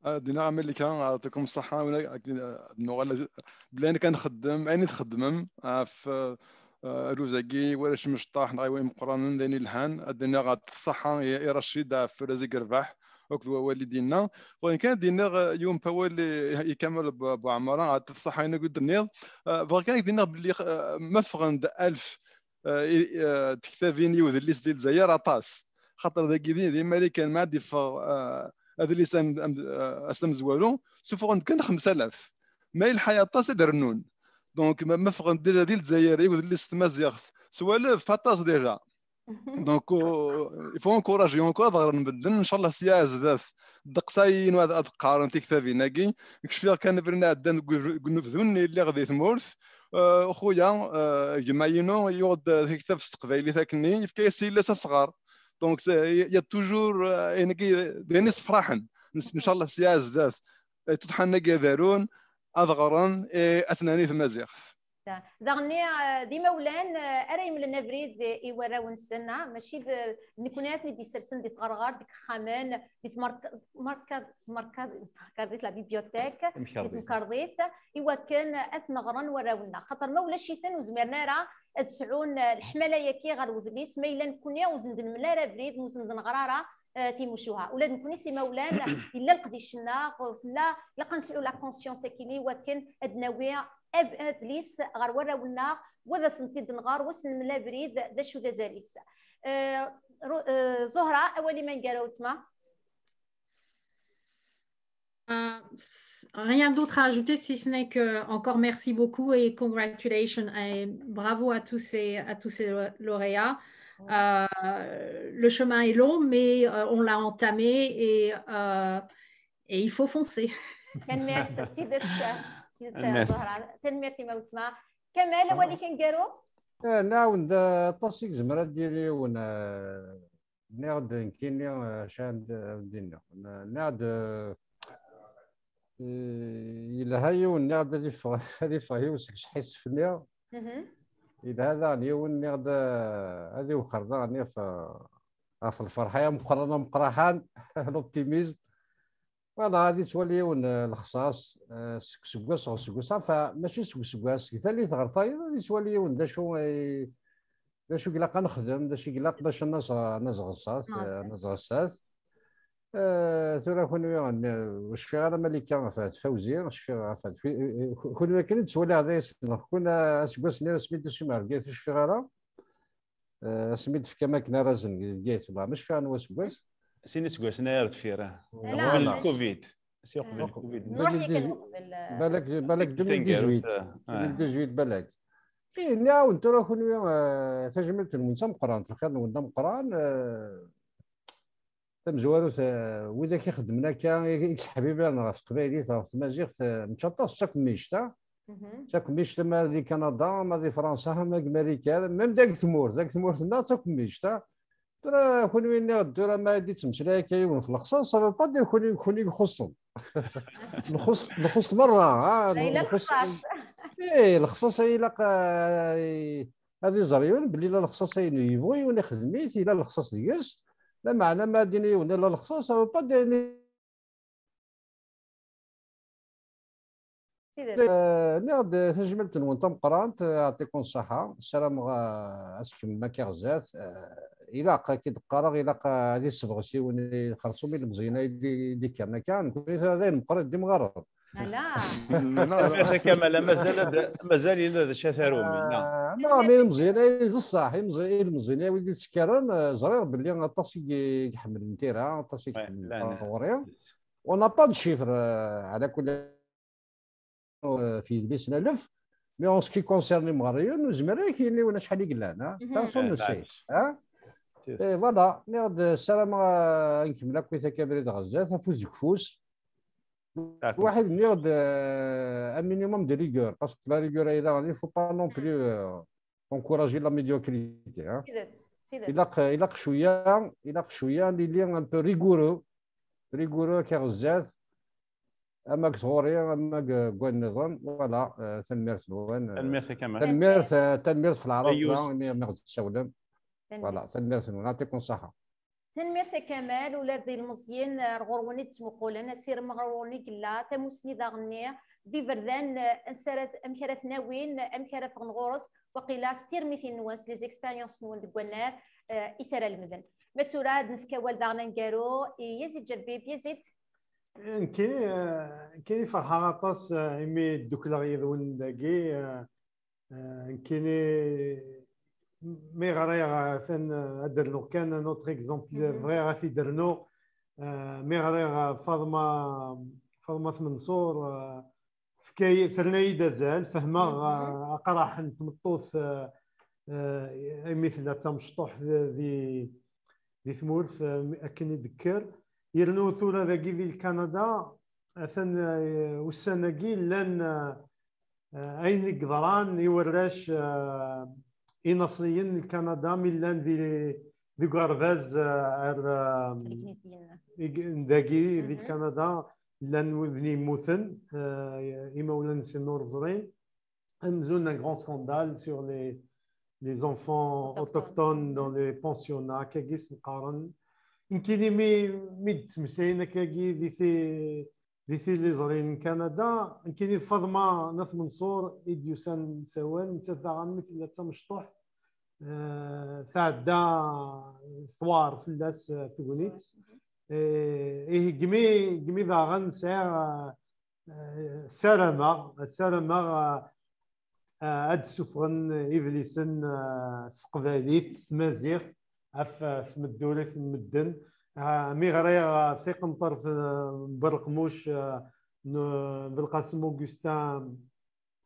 Ah, dina Amalika, yeɛṭikum ṣṣeḥḥa, wala, akken, ah, ad nuɣal, bla ayen kan nxeddem, ayen i txeddmem, ɣef, ah, aruz-agi, warrac imecṭaḥ, neɣ i wayen meqqranen, d ayen yelhan, ad d-iniɣ ɣef ṣṣeḥḥa i, i Racid, ɣef urraz i yerbeḥ, akked wawal i d-yenna. Bɣiɣ kan ad d-iniɣ, eh, yiwen n wawal i, i Kamal Bu-, Buɛmara, ɛṭef ṣṣeḥḥa ayen akk i d-tenniḍ. Eh, bɣiɣ kan ad d-iniɣ belli, eh, ma ffɣen-d alef, eh, i, eh, tektabin i udlis di Lezzayer, aṭas. Xaṭer dagi di, di Marikan, ma ad d-iffeɣ, eh, adlis am-, am-, eh, ass amezwaru, suffɣen-d kan xemsa alaf. Ma yelḥa aṭas ad rnun. Donc, ma, ma ffɣen déjà di Lezzayer i udlis s tmaziɣt s walef, aṭas déjà. Donc, euh, il faut encourager encore ad ɣren medden, ncallah sya ar zdat. Ddeqs-a inu ad, ad qqaren tiktabin-agi. Kfiɣ kan abrid iɛeddan deg ub-, deg unebdu-nni lliɣ di tmurt. Euh, xuya, euh, gma-inu yuɣ-d taktabt s teqbaylit akkenni, yefka-yas yelli-s asɣar. Donc, c'est, il y a toujours, euh, ayen-agi d ayen issefraḥen. Ncallah sya ar zdat, eh, tutḥa-nni ad arun, ad ɣren, eh, ad tnani tmaziɣt. Da-, daɣenni, eh, d imawlan, eh, ara yemlen abrid i warraw-nsen, ah, mačči d, d nekkni ara ten-id-yessersen di tɣerɣert, deg ixxamen, di tmerk-, tmerka-, tmerka-, tmerkadit, la bibliothèque, di temkarḍit, i wakken ad ten-ɣren warraw-nneɣ. Xaṭer ma ulac-iten, ur zmiren ara ad sɛun, eh, leḥmala-yaki ɣer wedlis, ma yella nekkni ur sen-d-nemla ara abrid, ur sen-d-neɣra ara, eh, timucuha. Ula d nekkni s imawlan, yella leqdic-nneɣ, tella, ilaq ad nesɛu la conscience akini, wakken ad nawi ab-, adlis ɣer warraw-nneɣ, wa ad asen-t-id-nɣer, wa ad sen-nemla abrid, d acu d azal-is. Eh, Ru-, eh, Zuhra, awal-im aneggaru, weltma. Euh, s-, rien d'autre à ajouter, si ce n'est que encore merci beaucoup et congratulations et bravo à tous ces, à tous ces lau-, lauréats. Euh, le chemin est long, mais, euh, on l'a entamé et, euh, et il faut foncer. Tanemmirt, d tidet, tidet, Zuhra. Tanemmirt i weltma. Kamal, awal-ik aneggaru? Eh, nɛawen-d, eh, aṭas i yezmer ad d-yili yiwen, eh, nniɣ-d nekkini, eh, acu ara d-, ara d-iniɣ. N-, nniɣ-d, eh, yelha yiwen, nniɣ-d ad iffeɣ, ad iffeɣ yiwen seg sḥissef-nni. Yelha daɣen yiwen, nniɣ-d, eh, ad iwexxer daɣen ɣef, ɣef lferḥ-a ameqqran ameqqraḥan, l'optimisme. Voilà, ad yettwali yiwen, eh, lexṣaṣ, eh, seg useggas ɣer useggas, enfin, mačči seg useggas, seg tallit ɣer tayeḍ, ad yettwali yiwen d acu i, d acu i ilaq ad nexdem, d acu i ilaq bac ad naẓ-, ad naẓ ɣessat, eh, ad naẓ ɣessat. Eh, tura kunwi, eh, ur cfiɣ ara malika ɣef At Fawzi, cfiɣ ɣef At Fi-, eh, eh, kunwi akken i d-ttwaliɣ d ass-, neɣ kun aseggas-nni asmi d-isumer Bgayet ur cfiɣ ara. Eh, asmi d-tefkam akken ara zen deg Bgayet, wallah, ma cfiɣ anwa aseggas. Sin iseggasen ay ar deffir, ah. Ala, uqbel mačči covid. Si uqbel covid. Nruḥ yakan uqbel, eh, balak, balak deux mille dix-huit. Deux mille dix-huit, balak. Eh, nniɣ-awen tura kunwi, eh, tajmilt-nwen d tameqqrant, lxir-nwen d ameqqran, eh, tamezwarut, eh, widak ixeddmen akka, i, i yesseḥbibiren ɣef teqbaylit, ɣef tmaziɣt, eh, mačči aṭas, d takemmict, ah. D takemmict ama di Kanada, ama di Fransa, ama deg Marikan, même deg tmurt, deg tmurt-nneɣ d takemmict, ah. Tura kunwi nniɣ-d, tura ma ad d-yettmeslay akka yiwen ɣef lexṣaṣ, ça veut pas dire kunwi, kunwi ixuṣṣen. Nxuṣṣ, nxuṣṣ merra, ah, nxuṣṣ. Eh, lexṣaṣ ay ilaq, ah, i-, ad iẓer yiwen belli la lexṣaṣ ayen yebɣu yiwen ixdem-it, yella lexṣaṣ deg-s. Lameɛna ma ad d-yini yiwen la lexṣaṣ, ça veut pas dire. Eh, nniɣ-d tajmilt-nwen tameqqrant, eh, yeɛṭikum ṣṣeḥḥa. Ssarameɣ, eh, ad tkemmlem akka ɣer zdat. Eh, ilaq, akka i d-qqareɣ, ilaq, eh, ad isebɣes yiwen i xersum ilemẓiyen ay d-, d-ikkren akka. Nekkni tura d ayen meqqren d imɣaren. Ala. Ata Kamala, mazal ad, mazal yella d acu ara tarum, yella. Ah, ma, ma ilemẓiyen ay d ṣṣeḥ, imẓi-, ilemẓiyen ay wid yettekkaren, eh, ẓriɣ belli aṭas i y-, i iḥemmlen tira, aṭas i iḥemmlen taɣuri. On n'a pas de chiffres, euh, على كل, euh, في yidlisen alef, mais en ce qui concerne imɣaren, ur nezmir ara ad ak-yini acḥal i yellan, hein. Personne ne sait, hein. Et voilà, nniɣ-d ssarameɣ, euh, ad nkemmel akk i takabrit ɣer zdat, afus deg ufus. Waḥid, nniɣ-d, euh, un minimum de rigueur, parce que la rigueur, il faut pas non plus, euh, encourager la médiocrité, hein. Ilaq, ilaq cwiya, ilaq cwiya nili un peu rigoureux, rigoureux akka ɣer zdat, ama deg tɣuri, ama deg, deg wayen nniḍen. Voilà, euh, tanemmirt-nwen, euh, tanemmirt a Kamal. Tanemmirt, euh, tanemmirt f leɛrabt, imi, imi ɣ-d-tessawlem. Voilà, tanemmirt-nwen, yeɛṭikum ṣṣeḥḥa. Tanemmirt a Kamal, ula d ilmeẓyen ar ɣur-wen i d-ttmuqulen, asirem ɣer ɣur-wen i yella, tamussni daɣenni, d iberdan, eh, ansi ara t-, amek ara ten-awin, amek ara ffɣen ɣur-s, waqila s tirmitin-nwen, s les expériences-nwen deg wannar, eh, i s ara lemden. Ma tura ad nefk awal daɣen aneggaru i Yazid Jerbib. Yazid. Nekkini, eh, nekkini ferḥeɣ aṭas, eh, imi ddukleɣ yid-wen dagi. Eh, eh, nekkini, mi ɣriɣ, eh, atan, eh, ad d-rnuɣ kan un autre exemple, bɣiɣ ad t-id-rnuɣ. Eh, mi ɣriɣ, eh, Faḍma, Faḍma At Menṣur, eh, tefka-, terna-yi-d azal, fehmeɣ, eh, aqraḥ n tmeṭṭut, eh, eh, imi tella d tamecṭuḥt di, di tmurt, eh, akken i d-tekker. Yernu tura dagi di Lkanada, atan, eh, ussan-agi llan, eh, eh, ayen i yeḍran i warrac, eh, inaṣriyen n Lkanada mi llan di, di uɣerbaz, eh, ar, eh, dagi di Lkanada, llan widen yemmuten, eh, imawlan-nsen ur ẓrin. Amzun un grand scandale sur les, les enfants autochtones dans les pensionnats, akkagi s-qqaren. Nekkini mi, mi d-ttmeslayen akkagi di ti-, di tiliẓri n Kanada, nekkini d Faḍma n At Menṣur i d-yusan s awal, nettat daɣen mi tella d tamecṭuḥt, eh, tɛedda twar fell-as, eh, tegnit. Eh, ihi gmi, gmi daɣen sɛiɣ, eh, eh, ssarameɣ, ssarameɣ, eh, eh, ad d-ssufɣen idlisen, eh, s teqbaylit, s tmaziɣt, ɣef, eh, tmeddurit n medden. Eh, mi ɣriɣ, eh, tiqenṭert, eh, n Berqmuc, eh, n Belqasem Augustin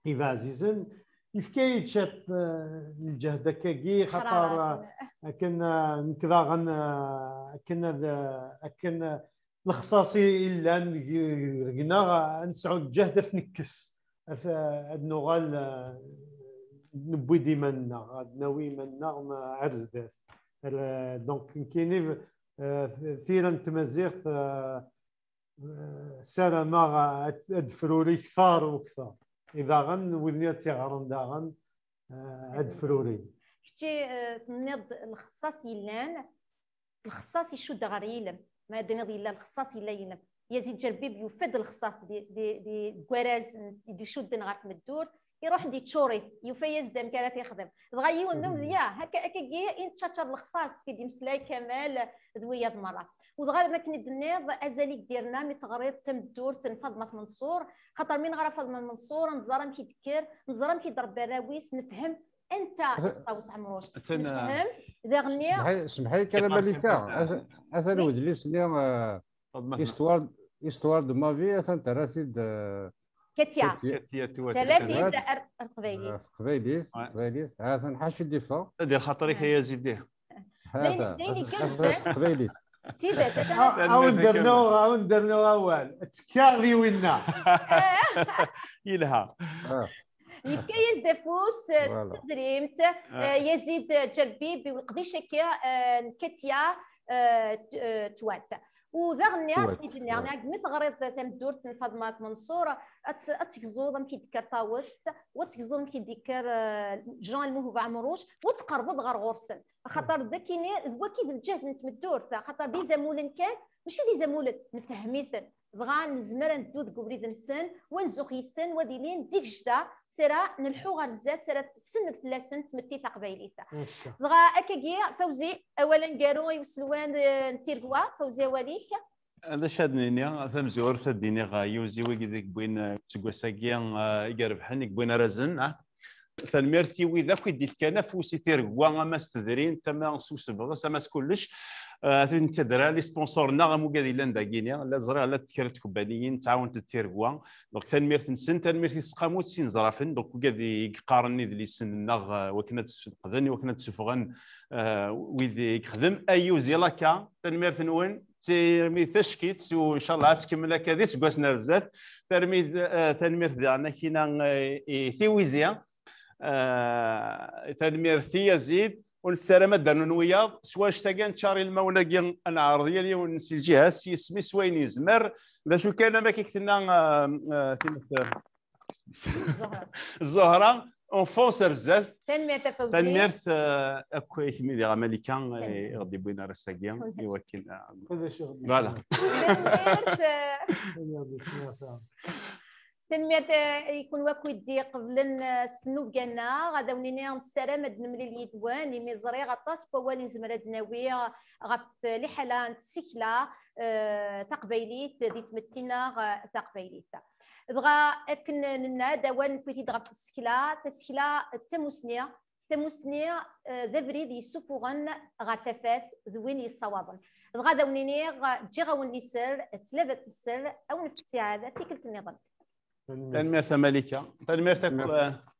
Ibeɛzizen, yefka-yi-d ciṭ, eh, n lǧehd akkagi, xaṭer, eh, akken, eh, nekk daɣen, eh, akken ad, eh, akken, eh, lexṣaṣ i, i llan deg, deg-neɣ, ad nesɛu lǧehd ad t-nekkes, ad, ad nuɣal, eh, newwi-d iman-nneɣ, ad nawi iman-nneɣ ma-, ar zdat. Ar, eh, donc, nekkini, eh, tira n tmaziɣt, eh, eh, ssarameɣ ad, ad d-tefruri kter u kter. I daɣen, wid-nni ad tt-iɣren daɣen, eh, ad d-tefruri. Kečči, eh, tenniḍ lexṣaṣ yellan, lexṣaṣ icudd ɣer yilem. Ma ad d-tiniḍ yella lexṣaṣ, yella yilem. Yazid Jerbib yufa-d lexṣaṣ di, di, di, deg waraz n, i d-icudden ɣer tmeddurt, iruḥ-d iččur-it, yufa-yas-d amek ara t-ixdem. Dɣa yiwen n umedya, akka, akkagi i nettaččar lexṣaṣ, i d-imeslay Kamal d wiyaḍ merra. U dɣa, akken i d-tenniḍ, azal i d-irna mi teɣriḍ tameddurt n Faḍma At Menṣur, xaṭer mi neɣra Faḍma At Menṣur, neẓra amek i d-tekker, neẓra amek i d-trebba arraw-is, nefhem anta i Ṭawes Ɛemruc. Atan, nefhem, daɣenni. Semḥi-, semḥi-yi kan a Malika, atan, atan wedlis-nni, eh, Faḍma At Menṣur. Histoire, Histoire de ma vie, atan terra-t-id, eh, Katia. Katia. Katia Tuwat. Terra-t-id ar, ar teqbaylit. Eh, teqbaylit, ouais, teqbaylit. Ha-t-an ḥacu d-iffeɣ. Ad ixaṭer-ik a Yazidi. Ha-t-an, d ayen, d ayen igerrzen. Teqbaylit. D tidet, atan. A, a wen-d-rnuɣ, a wen-d-rnuɣ awal. Ttekkaɣ di winna. Yelha. Ah. Yefka-yas-d afus, eh, s tedrimt, eh, Yazid, eh, Jerbib, i uleqdic-agi, eh, n Katia, eh, t-, eh, Twat. U daɣen nniɣ, i d-nniɣ, nniɣ, mi teɣriḍ tameddurt n Faḍma At Menṣur, ad t-, ad tegzuḍ amek i d-tekker Ṭawes, u ad tegzuḍ amek i d-yekker, eh, Jean Lmuhub Ɛemruc, u ad tqerbeḍ ɣer ɣur-sen. Axaṭer d akini, d waki d lǧehd n tmeddurt, axaṭer d izamulen kan, mačči d izamulen, nfehhem-iten. Dɣa nezmer ad neddu deg ubrid-nsen, wa nzux yis-sen, wa d ilin d igejda, s ara nelḥu ɣer zdat, s ara tessenned fell-asen tmetti taqbaylit. Dɣa akkagi, Fawzi, awal aneggaru i uselway, eh, n Tiregwa, Fawzi, awal-ik. D acu ad nini, tamezwarut ad d-iniɣ, eh, i uziwig i deg wwin, eh, useggas-agi, eh, i irebḥen, i yewwin arrazen, ah. Tanemmirt i wid akk i d-ifkan afus i Tiregwa, ama s tedrimt, ama s usebɣes, ama s kullec. Eh, a tin n taddara, les sponsors-nneɣ, am ugad yellan dagini, la ẓriɣ la kra n tkebbaniyin ttɛawant-d Tiregwa. Donc, tanemmirt-nsen, tanemmirt i Tesqamut s Inezrafen, donc ugad i yeqqaren idlisen-nneɣ, eh, wakken ad sfeqden, wakken ad sufɣen, eh, wid i yexdem. Ayyuz i laka, tanemmirt-nwen, d tirmit tackit, u ncallah ad tkemmel akka d iseggasen ar zdat. Tanemmirt, eh, tanemmirt daɣen akina, eh, i Tiwizi. Eh, tanemmirt i Yazid. U nessaram ad d-rnun wiyaḍ. S wanect-agi ad neččar ilmawen-agi, ad neɛreḍ yal yiwen si lǧiha-s, s yisem-is, s wayen yezmer. D acu kan, am akka i k-tenna, eh, eh, timt, eh, Zuhra. Zuhra, on fonce ar zdat. Tanemmirt a Fawzi. Tanemmirt, eh, akk i kemmi diɣ a Malika, eh, i ɣ-d-yewwin ar ass-agi, i wakken, eh, voilà. Tanemmirt, eh. Tanemmirt, eh, i kunwi akk i d-iqeblen, eh, s tnubga-nneɣ. Ad awen-iniɣ nessaram ad nemlil yid-wen, imi ẓriɣ aṭas n wawal i nezmer ad d-nawi ɣef liḥala n tsekla, eh, taqbaylit di tmetti-nneɣ, eh, taqbaylit. Dɣa akken nenna-d, awal nekkwi-t-id ɣef tsekla, tasekla d tamusni, tamusni, eh, d abrid yessufuɣen ɣer tafat d win yessawaḍen. Dɣa ad awen-iniɣ, eh, ǧǧiɣ-awen liser, tlaba n sser, ad wen-nefk ttiɛad tikkelt nniḍen. Tanemmirt a Malika. Tanemmirt akk, eh,